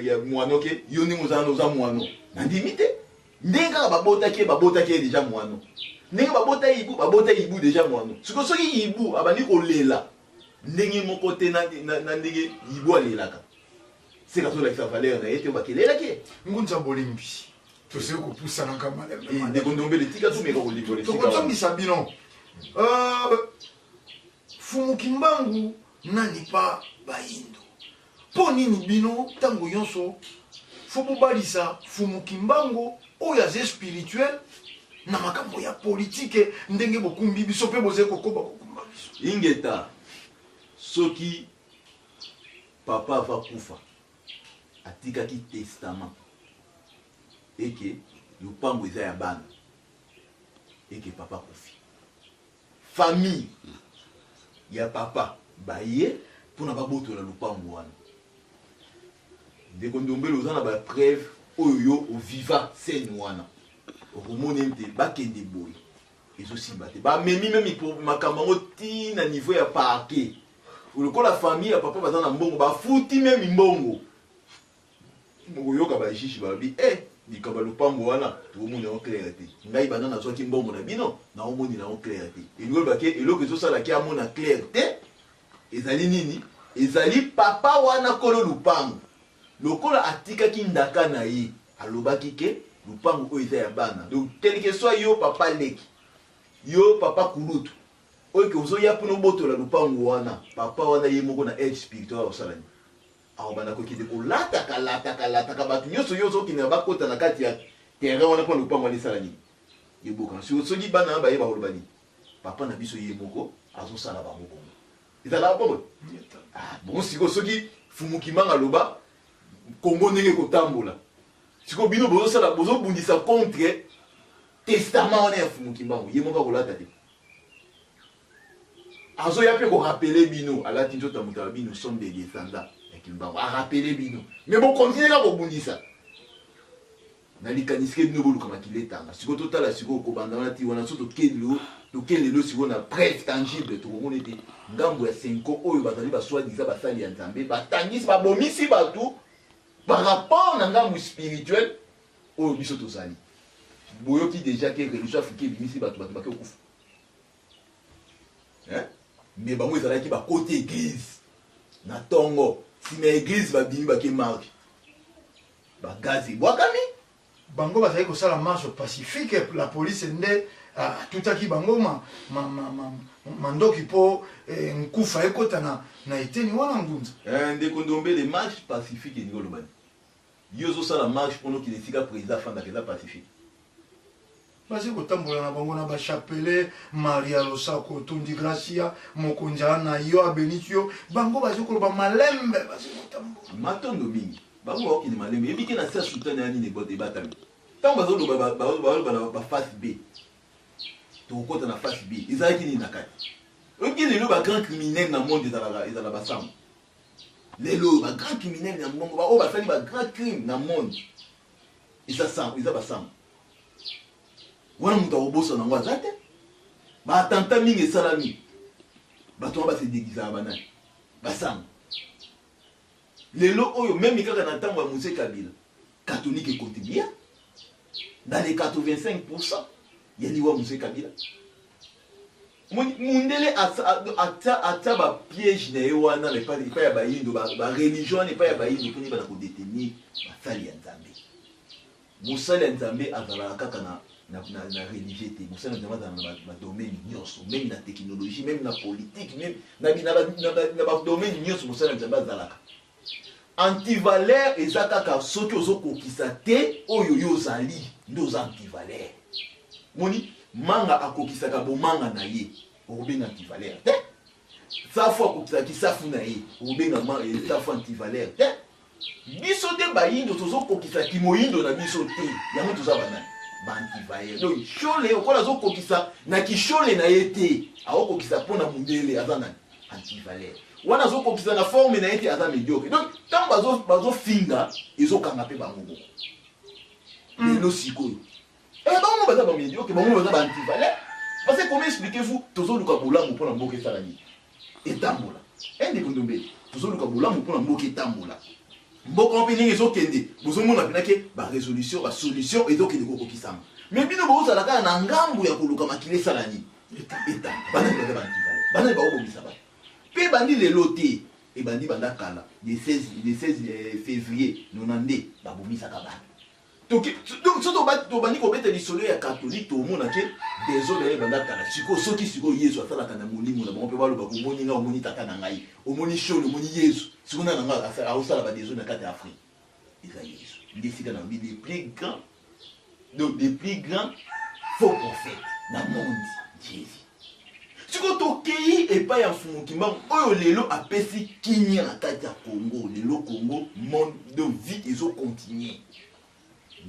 ya mwano ke yo ndenge oza wana oza mwano? Nandimi te. Ndenge kaka babotaki ye, babotaki ye deja mwano. Ndenge babota ibu, babota ibu deja mwano. Sikoyo soki ibu abandi kolela ndenge moko te na ndenge ibu alelaka, seka azolakisa valeur na ye te, bakelelaki ye. Ngunza bolimbi, tozali kopusanaka malembe. Ndeko Ndombele, tika tomeka kolimbola esika wana. Tokozongisa bino. Fumu Kimbangu nani pa bayindo? Mpo nini bino ntango nyonso fo bobalisa Fumu Kimbangu oyo aza spirituel na makambo ya politike, ndenge bokumbi biso mpe bozali kokoba kokumba biso? Ingeta, soki papa ava kufa, atikaki testament eke lopango eza ya bana, eke papa akufi, famille ya papa baye mpona babotola lopango wana. Ndeko Ndombele, oza na bapreuve oyo yo oviva scène wana, okomona ete bakende boye ezosimba te, bamemi meme makambo yango ti na niveau ya parquet. Lokola famille ya papa baza na mbongo, bafuti meme mbongo. Bokoyoka bajuge balobi e likambo ya lopango wana tokomona yango clair te. Ngai banda nazwaki mbongo na bino, naomonela yango clair te. Elingi oloba ke eloko ezosalaki amona clair te ezali nini? Ezali papa wana kolo lupango, lokola atikaki ndaka na ye, alobaki ke lupango oyo eza ya bana. Donc quel que soit yo papa leki, yo papa kulutu, oyo ke ozoya mpona obotola lupango wana, papa wana ye moko na aide spirituel akosala nini? Akobanda kokende kolataka lataka lataka bato nyonso yo ozokende na bakota na kati ya terrain wana mpona lupango wana esala nini? Ebokana. Soki bana wana baye, bakoloba nini? Papa na biso ye moko azosala bango bongo. Ezalaka bongo. Ah, bongo sikoyo soki Fumu Kimbangu aloba Kongo ndenge ekotambola, sikoyo bino bozosala, bozobundisa contre testament wana ya Fumu Kimbangu, ye moko akolata te. Azoya mpe korappeler bino, alati nzoto ya moto, alobi: "Nous sommes des descendants ya Kimbangu." Arappeler bino, mais bokontinue kaka kobundisa na likanisi ke bino boluka makila etanga. Sikoyo totala sikoyo kobanda wana ti wana. So toke lelo sikoyo na preuve tangible, tokomona ete ngambo ya Cenco oyo bazali basoi-disant basali ya Nzambe, batangisi, babomisi bato par rapport na ngambo spirituel oyo biso tozali. Boyoki deja ke religion africaine ebimisi bato, bato bake kokufa, hein? Mais bango ezalaki bakoti église na ntongo, nsima ya église babimi, bake marche, bagaz ebwakami. Bango bazali kosala marche pacifique, la police nde atutaki bango mandoki mpo nkufa ekota na eteni wana, Ngunza. Ndeko Ndombele, marche pacifique elingi oloba nini? Yo ozosala marche mpona okende esika président afandaka, eza pacifique? Bazali kotambola na bango na bachapelet: "Maria losako, tondi gracia, mokonzi aa na yo, abenisi yo." Bango bazali koloba malembe, bazali kotambola. Matondo mingi. Bango bakokende malembe, yebi ke na se ya soutane ya nini ebatami. Ntango bazoloba, bazoloba na baface B, tokokɔta na face B, ezalaki nini na kati? Oyebi lelo bagrand criminel na monde ezalaka, ezala basango. Lelo oyo bagrand criminel na mbongo, baoyo basali bagrand crime na monde, eza sango, eza basango wana. Moto akobosana yango aza te. Baattentat mingi esalami, bato wana basedéguisaka banani? Basango. Lelo oyo meme kaka na ntango ya Mzee Kabila, catholique econtribua dans les 85 ya liwa Mzee Kabila. Mundele atia bapiège na ye wana epai ya bayindo, bareligion wana epai ya bayindo, mponi bana kodétenir basali ya Nzambe. Mosali ya Nzambe azalaka kaka na na, na, na religieux te. Mosali na Nzambe azala na ba domaine nyonso, meme na technologie, meme na politique, meme na, na, na, na, na ba domaine nyonso mosali na Nzambe azalaka. Antivaleur eza kaka soki ozokokisa te oyo yo ozali nde oza antivaleur. Moni manga akokisaka bomanga na ye, okobenga antivaleur te. Safu akokisaka kisafu na ye, okobenga eh, safu antivaleur te. Biso nde bayindo tozokokisa kimoyindo na biso te, yango toza banani? Ba antivaleur. Donc shole okola azokokisa na kishole na ye te, akokokisa mpo na mundele aza nani? Antivaleur. Wana azokokisa na forme na ye te, aza mediocre. Donc ntango bazofinga ezokanga mpe bango moko. Lelo sikoyo eh, bango baza ba mediocre, bango baza ba antivaleur. Parce que comment expliquez-vous tozoluka bolamu mpo na mboka esala nini? Etambola. Eh, ndeko Ndombele, tozoluka bolamu mpo na mboka etambola. Mboka mpe ndenge ezokende, bozomona mpena ke ba résolution, ba solution ezokende kokokisama. Mais bino bozala kaka na ngambo ya koluka makila esala nini? Etambola. Banani baza ba antivaleur? Banani bakobomisa bato? Mpe ebandi lelo te, ebandi banda kala, le 16, le 16 février 92 babomisaka bato. Donc soki tobandi kobeta lisolo ya catholique, tomona ke desordre ya ebanda kala. Sikoyo soki sikoyo Yesu asalaka na molimo na bango mpe balobaka omoni ngai, omoni tata na ngai, omoni shole, omoni Yesu, sikoyo nani nanga aosala ba desordre na kati ya Afrique? Eza Yesu. Nde esika nalobi le plus grand, donc le plus grand faux prophète na monde, Jésus. Sikoyo tokei epai ya Mfumu Kimbangu oyo lelo apesi kimia na kati ya Congo. Lelo Congo monde de vie ezo continuer.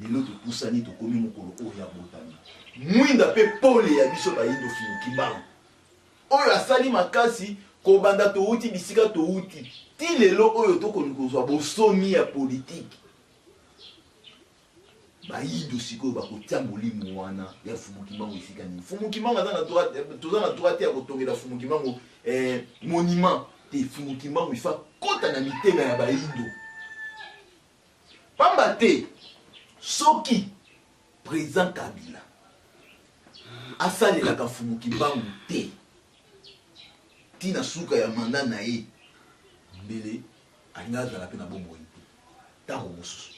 Lelo topusani tokomi mokolo oyo ya botami mwinda mpe pole ya biso bayindo, Mfumu Kimbangu oyo asali makasi kobanda towuti bisika towuti ti lelo oyo tokomi kozwa bosomi ya politike. Bayindo sikoyo bakotia molimo wana ya Mfumu Kimbangu esika nini? Mfumu Kimbangu aza na droit, toza na droit te ya kotongela Mfumu Kimbangu eh, monument te. Mfumu Kimbangu ifa kota na mitema ya bayindo, pamba te soki président Kabila asalelaka Mfumu Kimbangu te tina suka ya mandat na ye, mbele alingi azala mpe na bomoi te. Ntango mosusu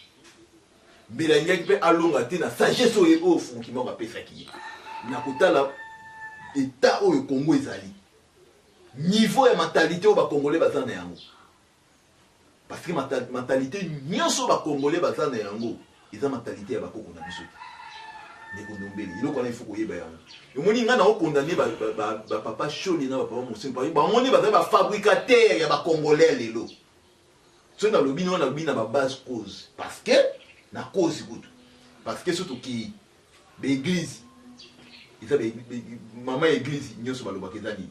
mbele alingaki mpe alonga te na sagesse oyo oyo Mfumu Kimbangu apesaki ye. Na kotala etat oyo Congo ezali, niveau ya mentalité oyo bakongole baza na yango, parce que mentalité nyonso bakongole baza na yango eza mentalité ya bakoko na biso te. Ndeko Ndombele, eloko wana ifo koyeba yango. Omoni ngai naokondane bapapa Shole na bapapa Mosemi, bango nde bazali bafabricateur ya bacongolais lelo. Soki nalobi nio, nalobi na babase cause, parce que na cause kutu, parce que soki tokei baeglise, eza mama ya eglise nyonso balobaka eza nini?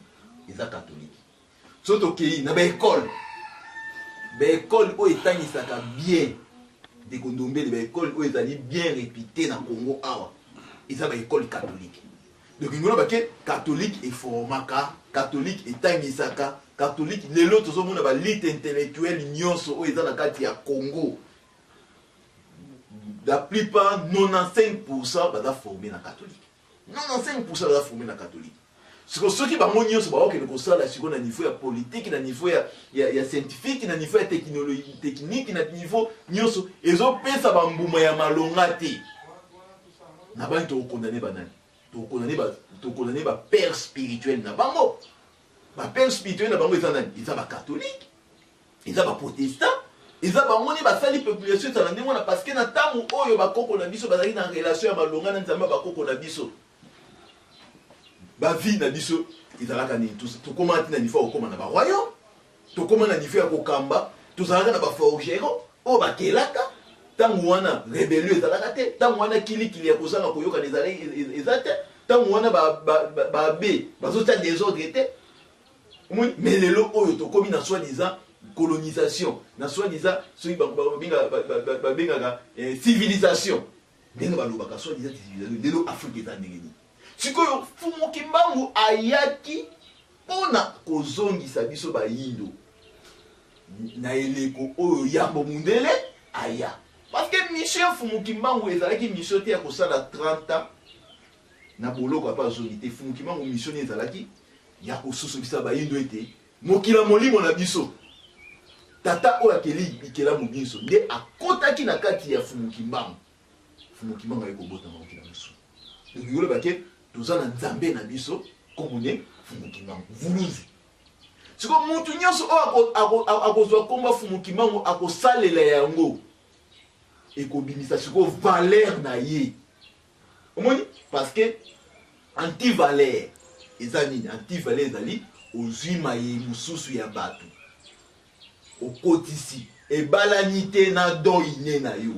Eza catholique. Soki tokei na baekole, baekole oyo etangisaka bien, ndeko Ndombele, baekole oyo ezali bien répité na Congo awa eza baekole catholique. Donc ngona bake catholique eformaka, catholique etangisaka, catholique. Lelo tozomona balite intellectuelle nyonso oyo eza na kati ya Congo, la plupart, 95% baza formé na catholique, 95% baza formé na catholique. Siko soki bango nyonso bakokende kosala sikoyo na niveau ya politique, na niveau ya scientifique, na niveau ya technologie technique, na niveau nyonso ezopesa bambuma ya malonga te, na bani tokokondane? Banani tokokondane? Tokokondane bapère spirituel na bango. Bapère spirituel na bango eza nani? Eza bacatholique, eza baprotestant, eza bango nde basali population ezala ndenge wana. Parce que na ntango oyo bakoko na biso bazalaki na relation ya malonga na Nzambe ya bakoko na biso, bavie na biso ezalaka nini? Tokóma ti na niveau ya kokóma na baroyaume, tokóma na niveau ya kokamba, tozalaka na baforgeron oyo bakelaka. Ntango wana rébellion ezalaka te, ntango wana kilikili ya kozanga koyokana eza te, ntango wana babe bazotia désordre te. Omoni, mais lelo oyo tokómi na soi-disant colonisation, na soi-disant soki babengaka civilisation, ndenge balobaka soi-disant civilisation. Lelo Afrique eza ndenge nini? Sikoyo Mfumu Kimbangu ayaki mpona kozongisa biso bayindo na eleko oyo yambo mundele aya, parce que mission ya Mfumu Kimbangu ezalaki mission te ya kosala 30 ans na boloko apa azongi te. Mfumu Kimbangu mission ezalaki ya kososolisa bayindo ete mokili ya molimo na biso, tata oyo akeli bikelamu binso nde akotaki na kati ya Mfumu Kimbangu. Mfumu Kimbangu aye kobotama mokili ya mosusu. Donc yoloba ke toza na Nzambe na biso kombo ne Mfumu Kimbangu Mvuluzi. Sikoyo mutu nyonso oyo akozwa kombo ya Mfumu Kimbangu akosalela yango, ekobimisa sikoyo valeur na ye. Omoni? Parce que anti-valeur eza nini? Anti-valeur ezali ozwi maye mosusu ya bato okotisi, ebalani te na don inne na yo.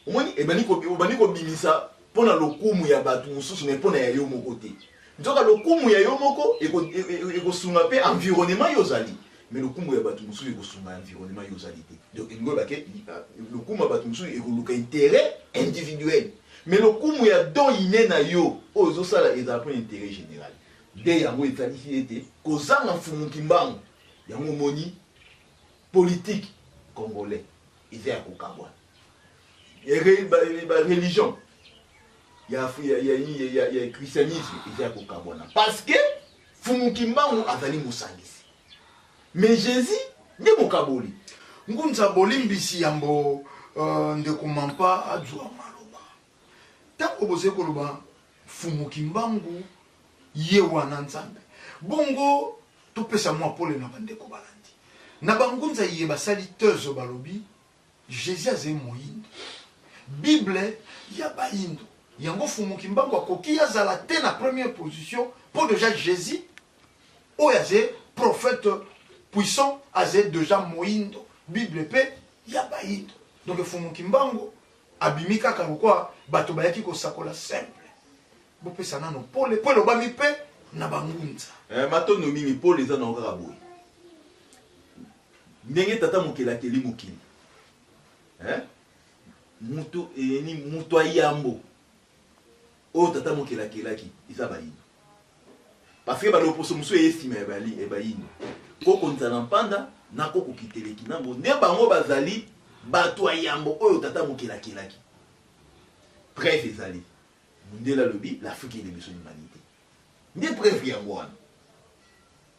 Omoni? Ebandi obandi kobimisa mpo na lokumu ya bato mosusu mais mpo na ya yo moko te. Nzoka lokumu ya yo moko ekosunga mpe environnement yo ozali, mais lokumu ya bato mosusu ekosunga environnement yo ozali te. Donc elingi koloba ke lokumu ya bato mosusu ekoluka interet individuel, mais lokumu ya don inne na yo oyo ozosala ezala mpo na interet general. Nde yango etalisi ete kozanga Mfumu Kimbangu, yango omoni politique congolais eza ya kokabwana. Ba religion ya christianisme eza ya kokabwana parce que Mfumu Kimbangu azali mosangisi, mais Jésus nde mokaboli. Ngunza bolimbisi yambo ndeko Mampa azwa maloba. Tango bozali koloba Mfumu Kimbangu ye wana Nzambe, bongo topesa mwa pole na bandeko balandi. Na bangunza iye basali thèse balobi Jesus azali moyindo, Bible ya bayindo, yango Mfumu Kimbangu akoki azala te na première position po dejà Jesus oyo azali prophète puissant azali dejà moyindo, Bible pe ya bayindo. Donc Mfumu Kimbangu abimi kaka lokola bato bayaki kosakola simple. Bopesa nano pole po elobami pe na bangunza. Eh, matondo mingi pole eza nango kaka boye ndenge tata mokeli akeli mokili eh? Mutu eni mutu ayambo oyo tata mokeli akelaki eza bayindo parce que baloposo mosusu eye nsima ya bali ya bayindo koko nzala mpanda na koko kiteleki nango nde bango bazali bato ya yambo oyo tata mokeli akelaki. Preuve ezali mundele alobi l'Afrique est le berceau de l'humanité, nde preuve yango wana.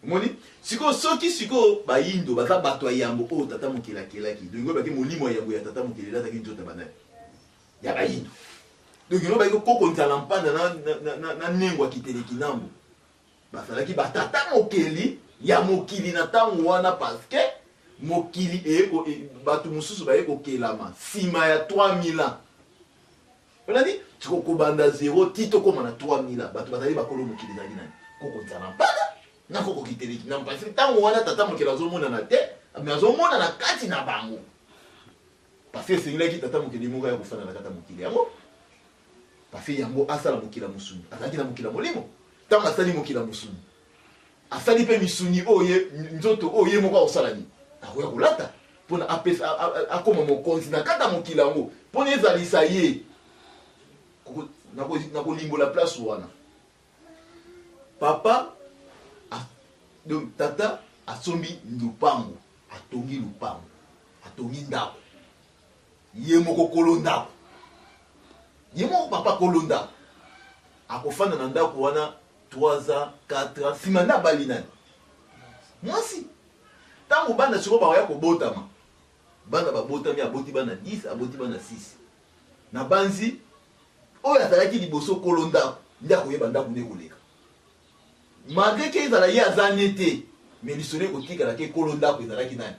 Omoni sikoyo, soki sikoyo bayindo baza bato ya yambo oyo tata mokeli akelaki, donc oyebaki molimo ya yambo ya tata mokeli elataki nzoto ya banani? Ya bayindo. Donc yango bayaki koko nzala mpanda na nengo ya kiteleki nambo bazalaki batata mokeli ya mokili na ntango wana, parce que mokili eye bato mosusu baye kokelama nsima ya 3000 ans. Olandi? Sikoyo kobanda zero ti tokoma na 3000 ans, bato bazali bakolo mokili ezalaki nani? Koko Nzala Mpaka na koko Kiteleki na mpasi. Ntango wana tata mokili azomonana te, mais azomonana kati na bango. Parce que esengelaki tata mokili moko ya kofanda na kati ya mokili yango. Parce que yango asala mokili ya mosuni, azalaki na mokili ya molimo. Ntango asali mokili ya mosuni, asali mpe misuni oyo ye, nzoto oyo ye moko akosala nini? Akoya kolata mpona apesa akoma mokonzi na kati ya mokili yango mpona ezalisa ye. Nakolimbola place wana. Papa donc tata asombi lupango, atongi lupango, atongi ndako, ye moko kolo ndako, ye moko papa kolo ndako akofanda na ndako wana 3 ans 4 ans, nsima nde abali nani? Mwasi. Ntango bana sikoyo bakoya kobotama, bana babotami, aboti bana 10, aboti bana 6, na banzi oyo azalaki liboso kolo ndako nde akoyeba ndako nde koleka, malgré ke ezala ye aza ne te, mais lisolo ekotikala ke kolo ndako ezalaki nani?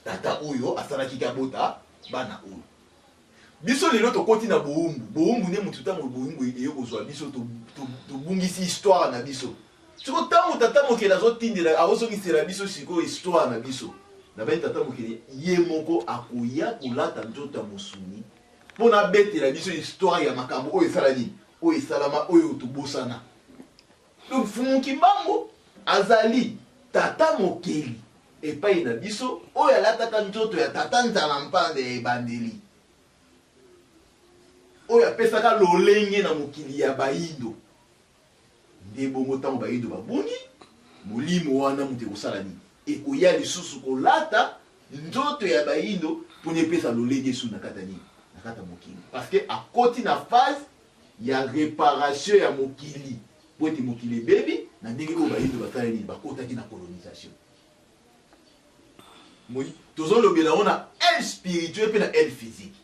Tata oyo asalaki ke abota bana oyo. Biso lelo tokoti na bowumbu. Bowumbu nde mutu, ntango bowumbu eye kozwa biso, tobungisi histoire na biso. Siko ntango tata mokeli azotindela, azozongisela biso sikoyo histoire na biso, nabangi tata mokeli ye moko akoya kolata nzoto ya mosuni mpo na abetela biso histoire ya makambo oyo esala nini, oyo esalama, oyo tobosana. Donc Mfumu Kimbangu azali tata mokeli epai na biso oyo alataka nzoto ya tata Nzala Mpanda ya ebandeli, oyo apesaka lolenge na mokili ya bayindo. Nde bongo ntango bayindo babungi, molimo wana moto ekosala nini? Ekoya lisusu kolata nzoto ya bayindo mpona epesa lolenge esu na kati ya nini? Na kati ya mokili. Parce que akoti na phase ya reparation ya mokili mpo ete mokili ebebi na ndenge oyo bayindo basali nini? Bakotaki na colonisation. Moni, tozolobela yango na aile spirituelle mpe na aile physique.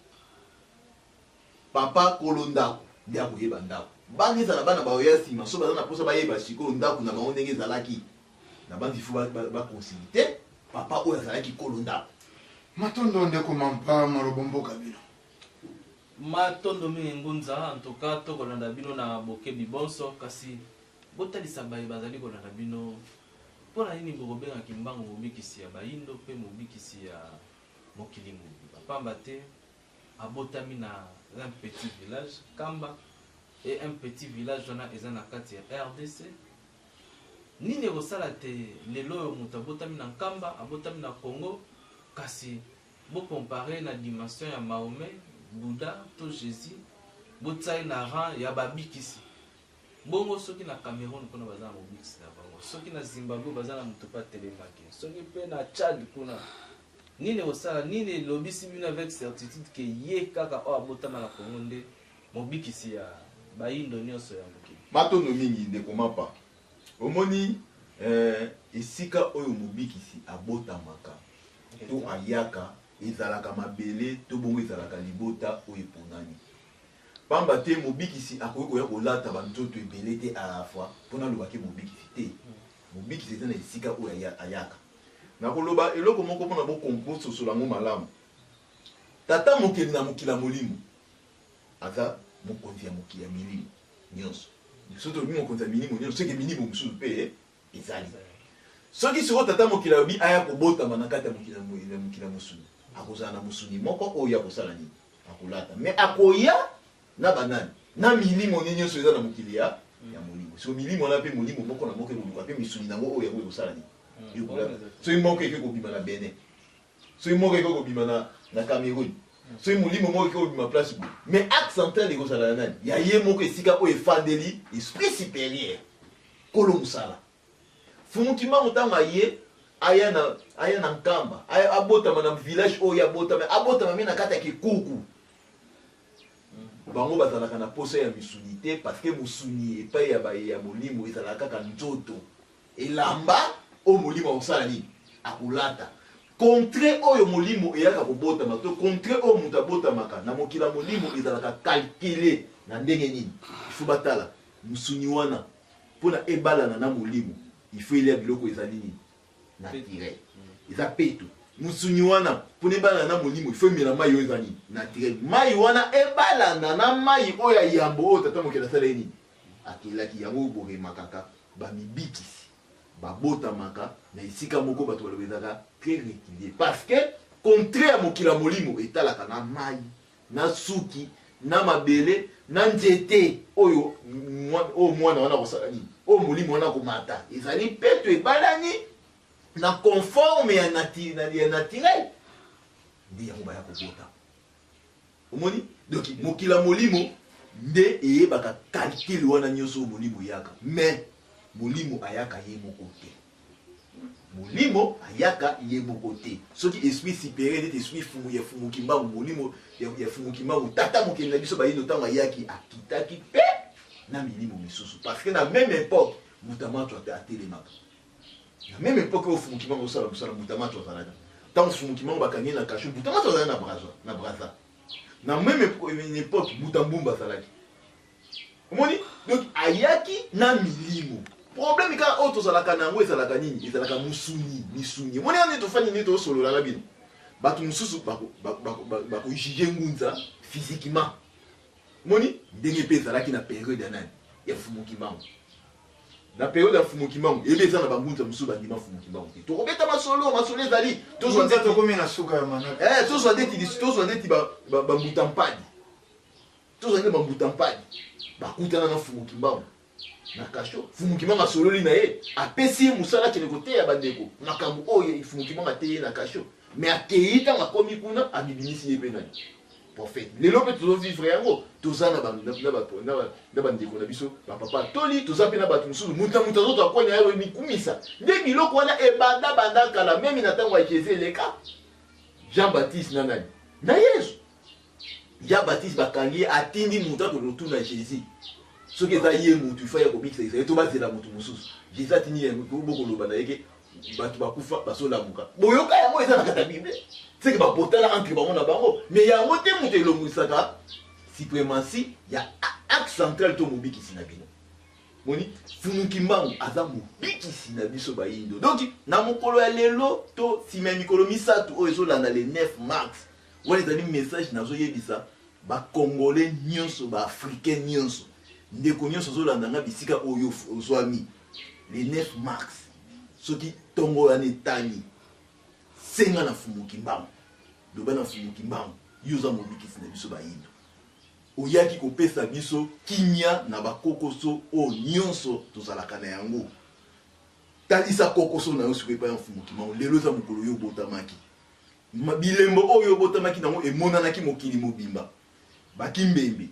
Papa kolo ndako. Nde akoyeba ndako. Bana ezala bana baoya nsima, so baza na mposa bayeba sikoyo ndako na bango ndenge ezalaki, nabanzi faut ba consulter papa oyo azalaki kolo ndako. Matondo ndeko Mampa maloba mboka bino. Matondo mingi Ngunza, en tout cas tokolanda bino na bokebi bonso, kasi botalisa baye bazali kolanda bino mpo na nini bokobenga Kimbangu mobikisi ya bayindo mpe mobikisi ya mokili mobimba, pamba te abotami na un petit village Kamba et un petit village wana eza na kati ya rdc. Nini ekosala te lelo oyo moto abotami na Nkamba, abotami na Congo, kasi bo comparer na dimension ya Mahomet, Bouddha to Jesus, botia ye na rang ya babikisi. Bongo soki na Cameroun kuna baza na mobikisi na bango, soki na Zimbabwe baza na moto pe atelemaki, soki pe na Tchad kuna, nini ekosala, nini elobisi bino avec certitude que ye kaka oyo abotama na Congo nde mobikisi ya bayindo nionso ya mokili? Matondo mingi ndeko Mapa. Omoni eh, esika oyo mobikisi abotamaka to ayaka ezalaka mabele to bongo ezalaka libota oyo eponami. Pamba te mobikisi akoki koya kolata ba nzoto ebele te à la fois po naloba ke mobikisi te. Mobikisi eza na esika oyo ayaka. Nakoloba eloko moko pona bososola yango malamu. Tata mokeli na mokili ya molimo aza mokonzi ya mokili ya milimo nionso. Soki tolobi mokonzi ya milimo nionso, seke milimo mosusu pe ezali. Soki sikoyo tata mokili alobi aya kobotama na kati ya mokili ya mosuni, akozala na mosuni moko oyo ye akosala nini? Akolata. Mais akoya na ba nani? Na milimo ne nionso eza na mokili ya ya molimo. Sikoyo milimo wana pe molimo moko na moko ekoluka pe misuni na yango oyo yango ekosala nini? Ekolata. Soki moko eke kobima na Benin, soki moko eke kobima na na Cameroun, soki molimo moko eke kobima place boye, mais axe central ekozala ya nani? Ya ye moko esika oyo efandeli esprit superieur, kolo mosala. Fumu Kimbangu tango aye, aya na aya na Nkamba, aya abotama na village oyo ye abotama, abotama meme na kati ya kikuku. Bango bazalaka na posa ya misuni te parce que mosuni epai ya baye ya molimo ezalaka kaka nzoto, elamba oyo molimo akosala nini? Akolata. Contre oyo molimo eyaka kobotama to contre oyo moto abotamaka na mokili ya molimo ezalaka calculer na ndenge nini? Il faut batala mosuni wana pona ebalana na molimo il faut elia biloko ezali nini? Naturel. Eza peto. Musuni wana pona ebalana na molimo il faut emela mayi oyo eza nini? Naturel. Mayi wana ebalana na mayi oyo ya yambo oyo tata mokeli asala ye nini? Akelaki yango oyo boremakaka ba mibikisi babotamaka na esika moko bato baloba ezalaka très reculier parce que contre ya mokili ya molimo etalaka na mayi na suki na mabele na nzete oyo oyo mwana wana akosala nini oyo molimo wana akomata ezali peto ebalani na conforme ya, nati, ya naturel nde yango baya kobota omoni donc mokili ya molimo nde eyebaka calcul wana nyonso oyo molimo eyaka mais molimo ayaka ye moko te Molimo ayaka ye moko te. Soki esprit superieur neti esprit fumu ya fumu kimbangu, molimo ya fumu kimbangu, tata mokeli na biso bayindo tango ayaki akitaki pe na milimo misusu parce que na meme epoque Mbuta Matou atelemaka. Na meme epoque oyo fumu kimbangu azosala mosala Mbuta Matou azalaka. Tango fumu kimbangu bakangi ye na cachot Mbuta Matou azalaki na Brazza, na Brazza. Na meme epoque Mbuta Mbumba azalaki. Omoni? Donc ayaki na milimo. Problème kaka oyo tozalaka na yango ezalaka nini? Ezalaka musuni, misuni. Omoni wana nde tofandi nde tosolola na bino. Bato mosusu bako bako bako juger Ngunza physiquement. Omoni? Ndenge pe ezalaki na periode ya nani? Ya Fumu Kimbangu. Na periode ya Fumu Kimbangu, eyebi eza na ba Ngunza mosusu bandima Fumu Kimbangu te. Tokobeta masolo, masolo ezali. Tozwa ndeti tokomi na suka ya manaka. Eh, tozwa ndeti tozwa ndeti ba ba Mbuta Mpadi. Tozwa nde ba mbuta mpadi bakutana na Mfumu Kimbangu na cachot. Mfumu Kimbangu asololi na ye, apesi ye mosala akende koteya bandeko makambo oyo Mfumu Kimbangu ateyi ye na cachot. Mais akeyi ntango akomi kuna amibimisi ye mpe nani? Prophète. Lelo mpe tozo vivre yango, toza na ba na ba na ba na bandeko na biso ba papa toli, toza mpe na bato mosusu, moto na moto azozwa coin na ye mikumisa. Nde biloko wana ebanda banda kala, meme na ntango ya Jesus eleka. Jean Baptiste na nani? Na Yesu. Jean Baptiste bakangi ye atindi mutu akende kotuna Jesus soki eza ye mutu il faut aya kobikisa Israël to bazela mutu mosusu. Jesus atindi ye bokoloba na ye ke bato bakufa bazolamuka. Boyoka yango eza na kati ya Bible. C'est que babotana entre bango na bango mais yango te mutu elongisaka suprématie ya Axe central to mobikisi na bino. Moni Mfumu Kimbangu aza mobikisi na biso bayindo. Donc na mokolo ya lelo to sima ya mikolo misatu oyo ezolanda le 9 mars, wana ezali message nazoyebisa ba congolais nyonso, ba africains nyonso, ndeko nyonso ozolanda nga bisika oyo ozwami le 9 mars, soki tongo wana etani, senga na Mfumu Kimbangu, loba na Mfumu Kimbangu, yo oza mobikisi na biso bayindo. Oyaki kopesa biso kimia na ba kokoso oyo nionso tozalaka na yango. Talisa kokoso na yo sikoyo epai ya Mfumu Kimbangu. Lelo eza mokolo yo obotamaki. Bilembo oyo yo obotamaki na yango emonanaki mokili mobimba. Ba Kimbembe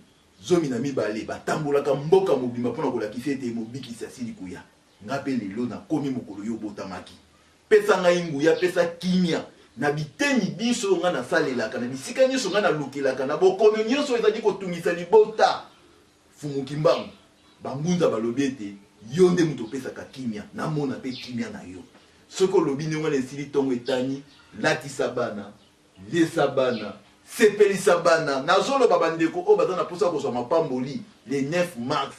12 batambolaka mboka mobimba mpo na kolakisa ete Mobikisi asili koya. Nga mpe lelo nakomi mokolo yo obotamaki. Pesa ngai nguya, pesa kimia na biteni binso oyo ngai nasalelaka, na bisika nyonso ngai nalukelaka, na bokono nyonso oyo ezali kotungisa libota. Mfumu Kimbangu, bangunza balobi ete yo nde moto opesaka kimia, namona mpe kimia na yo. Soki olobi ndenge wana esili ntongo etani, latisa bana, liesa bana, sepelisa bana. Nazoloba bandeko oyo baza na mposa ya kozwa mapamboli le 9 mars,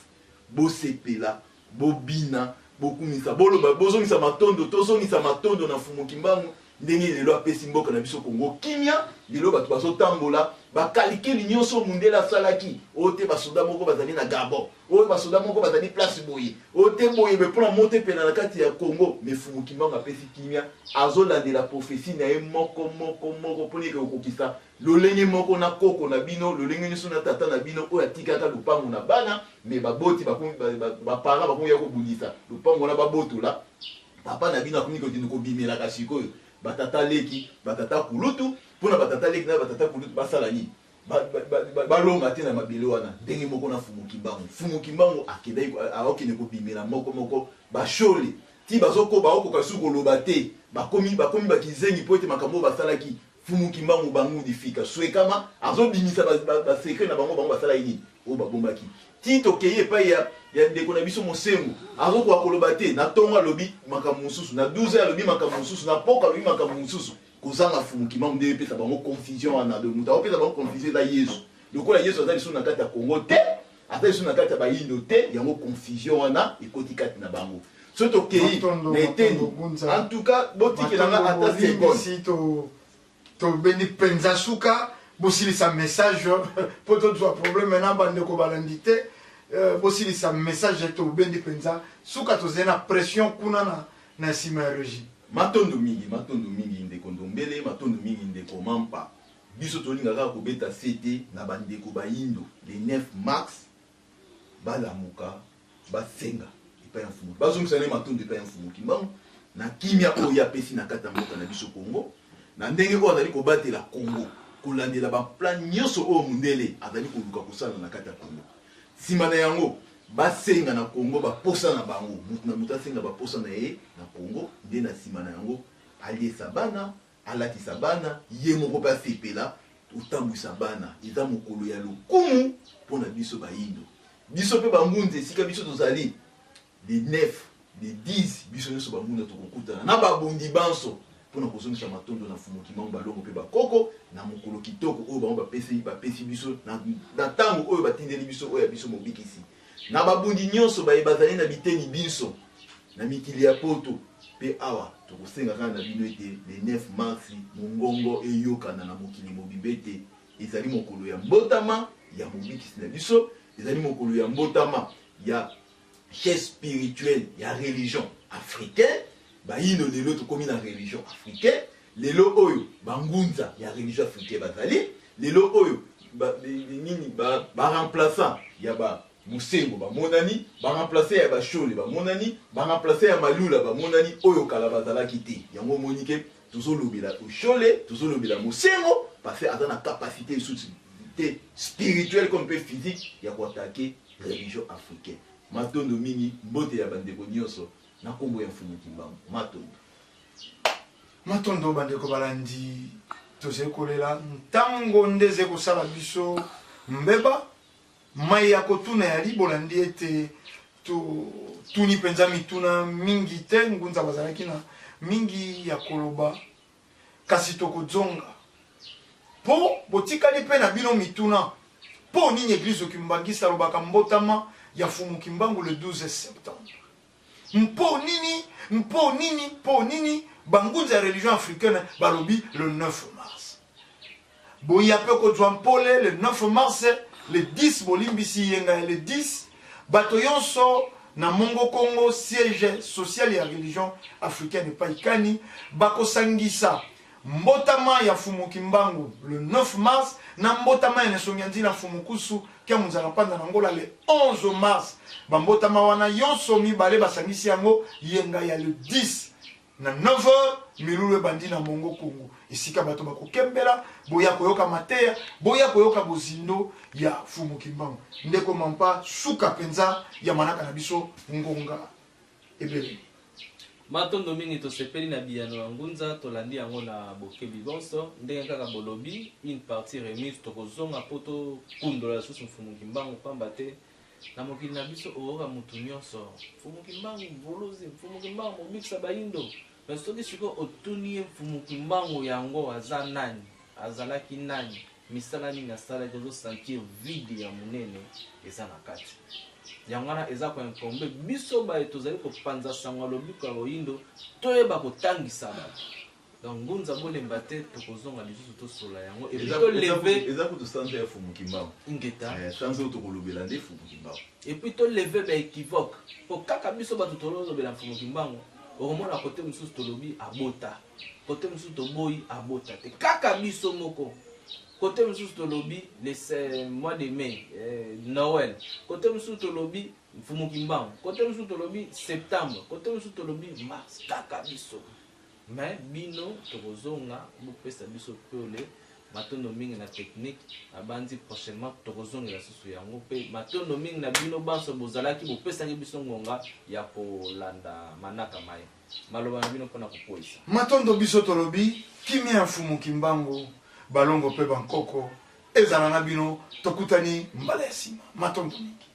bosepela, bobina, bokumisa, boloba, bozongisa matondo, tozongisa matondo na Mfumu Kimbangu ndenge lelo apesi mboka na biso Congo kimia. Lelo bato bazotambola, bakalikili nyonso mundele asalaki, oyo te basoda moko bazali na Gabon, oyo basoda moko bazali place boye, oyo te boye, me mpona moto epela na kati ya Congo. Me Mfumu Kimbangu apesi kimia, azolandela prophetie na ye moko moko moko mpona eke kokokisa lolenge moko na koko na bino, lolenge nyonso na tata na bino oyo atikaka lupangu na bana, me baboti bakomi ba parents bakomi ya kobundisa lupangu wana babotola papa na bino, akomi kokende kobimelaka sikoyo batata leki, batata kulutu, mpona batata leki na batata kulutu basala nini? Balonga te na mabele wana. Ndenge moko na Mfumu Kimbangu, Mfumu Kimbangu akendaki, akokende kobimela moko moko bashole ti bazoko baokoka lisusu koloba te, bakomi bakizengi mpo ete makambo oyo basalaki. Mfumu Kimbangu Bangudi fika swekama azobimisa ba secret na bango, bango basalaki nini oyo babombaki ti tokei epai ya ndeko na biso Mosengo, azokoka koloba te. Na ntongo alobi makambo mosusu, na 12 alobi makambo mosusu, na poko alobi makambo mosusu. Kozanga Mfumu Kimbangu nde epesa bango confusion wana. Donc moto akopesa bango confusion eza Yesu. Lokola Yesu aza lisusu na kati ya Congo te, aza lisusu na kati ya bayindo te, yango confusion wana ekoti kati na bango. So tokei na eteni, en tout cas botikela nga ata seconde. Tobendi mpenza suka, bosilisa message mpo tozwa problème na bandeko balandi te. Bosilisa message, tobendi mpenza suka, tozali na pression kuna na nsima ya régie. Matondo mingi, matondo mingi ndeko Ndombele, matondo mingi ndeko Mampa. Biso tolinga kaka kobeta sete na bandeko bayindo le 9 mars balamuka, basenga epai ya Mfumu, bazongisa ne matondo epai ya Mfumu Kimbangu na kimia oyo ye apesi na kati ya mboka na biso Congo, na ndenge oyo azali kobatela Congo, kolandela ba plan nyonso oyo mundele azali koluka kosala na kati ya Congo. Nsima na yango basenga na Congo baposa na bango, moto na moto asenga baposa na ye na Congo, nde na nsima na yango aliesa bana, alatisa bana, ye moko mpe asepela otambwisa bana. Eza mokolo ya lokumu mpo na biso bayindo, biso mpe bangunza esika biso tozali le 9 le 10, biso nyonso bangunda tokokutana na babundi banso mpona kozongisa matondo na Mfumu Kimbangu, balongo mpe bakoko na mokolo kitoko oyo bango bapesi biso na ntango oyo batindeli biso oyo ya biso mobikisi. Na babundi nyonso baye bazali na biteni binso na mikili ya poto mpe awa, tokosenga kaka na bino ete le 9 mars mongongo eyokana na mokili mobimba ete ezali mokolo ya mbotama ya mobikisi na biso, ezali mokolo ya mbotama ya chef spirituel ya religion africaine. Bayindo lelo tokomi na religion africaine. Lelo oyo bangunza ya religion africaine bazali lelo oyo nini, baremplaçant ya ba Mosengo bamonani, baremplaçant ya bashole bamonani, baremplaçant ya malula bamonani, oyo kala bazalaki te. Yango omoni ke tozolobela Oshole, tozolobela Mosengo parce que aza na capacité lisusu te spirituelle comme mpe physique ya koattaquer religion africaine. Matondo mingi, mbote ya bandeko nyonso na nkombo ya Mfumu Kimbangu. Matondo. Matondo bandeko balandi, tozali kolela ntango nde ezali kosala biso mbeba. Mai ya kotuna ya libolandi ete totuni mpenza mituna mingi te, ngunza bazalaki na mingi ya koloba, kasi tokozonga mpo botikali mpe na bino mituna. Mpo nini Eglise Kimbanguiste alobaka mbotama ya Mfumu Kimbangu le 12 septembre? Mpo nini, mpo nini, mpo nini bangunza ya religion africaine balobi le 9 mars? Boya mpe kozwa mpole le 9 mars, le 10 bolimbisi yenga ya le 10, bato yonso na Mongo Kongo, siège social ya religion africaine epai kani, bakosangisa mbotama ya Mfumu Kimbangu le 9 mars na mbotama ya Nesongi Nzila Mfumu Kusu kia Munzala Mpanza na Angola le 11 mars. Bambotama wana yonso mibale basangisi yango yenga ya le 10 na 9h, milulu ebandi na Mongo Kongo, esika bato bakokembela, boya koyoka mateya, boya koyoka bozindo ya Mfumu Kimbangu. Ndeko Mampa, suka penza ya manaka na biso, ngonga ebelemi. Matondo mingi, tosepeli na biyano ya ngunza, tolandi yango na bokebi bonso. Ndenge kaka bolobi, une partie remise, tokozonga mpo tokundola lisusu Mfumu Kimbangu, pamba te na mokili na biso oyoka mutu nyonso Mfumu Kimbangu mvuluzi, Mfumu Kimbangu mobikisa bayindo. Mais soki sikoyo otuni ye Mfumu Kimbangu yango aza nani, azalaki nani, misala nini asalaki, ozo sentir vide ya monene eza na kati. Yango wana eza ko incombe biso baye tozali kopanza sango ya lobiko ya boyindo, toyeba kotangisa bato. Donc ngunza bolemba te, tokozonga lisusu tosola yango et puis toleve eza kutu sanza ya Mfumu Kimbangu. Ingeta. Sanza oyo tokolobela nde Mfumu Kimbangu. Et puis toleve ba équivoque, po kaka biso bato tolobela Mfumu Kimbangu, okomona kote mosusu tolobi abota, kote mosusu toboyi abota te, kaka biso moko. Kote mosusu tolobi le mois de mai, Noël, kote mosusu tolobi Mfumu Kimbangu, kote mosusu tolobi septembre, kote mosusu tolobi mars, kaka biso. Mais bino tokozonga, bopesa biso pole. Matondo mingi na technique, nabandi prochainement tokozongela susu yango. Pe matondo mingi na bino banso bozalaki, bopesaki biso ngonga ya kolanda manaka maye. Maloba na bino mpona kokweyisa. Matondo biso tolobi kimia ya Mfumu Kimbangu, balongo pe bankoko ezala na bino, tokutani mbala ya sima. Matondo mingi.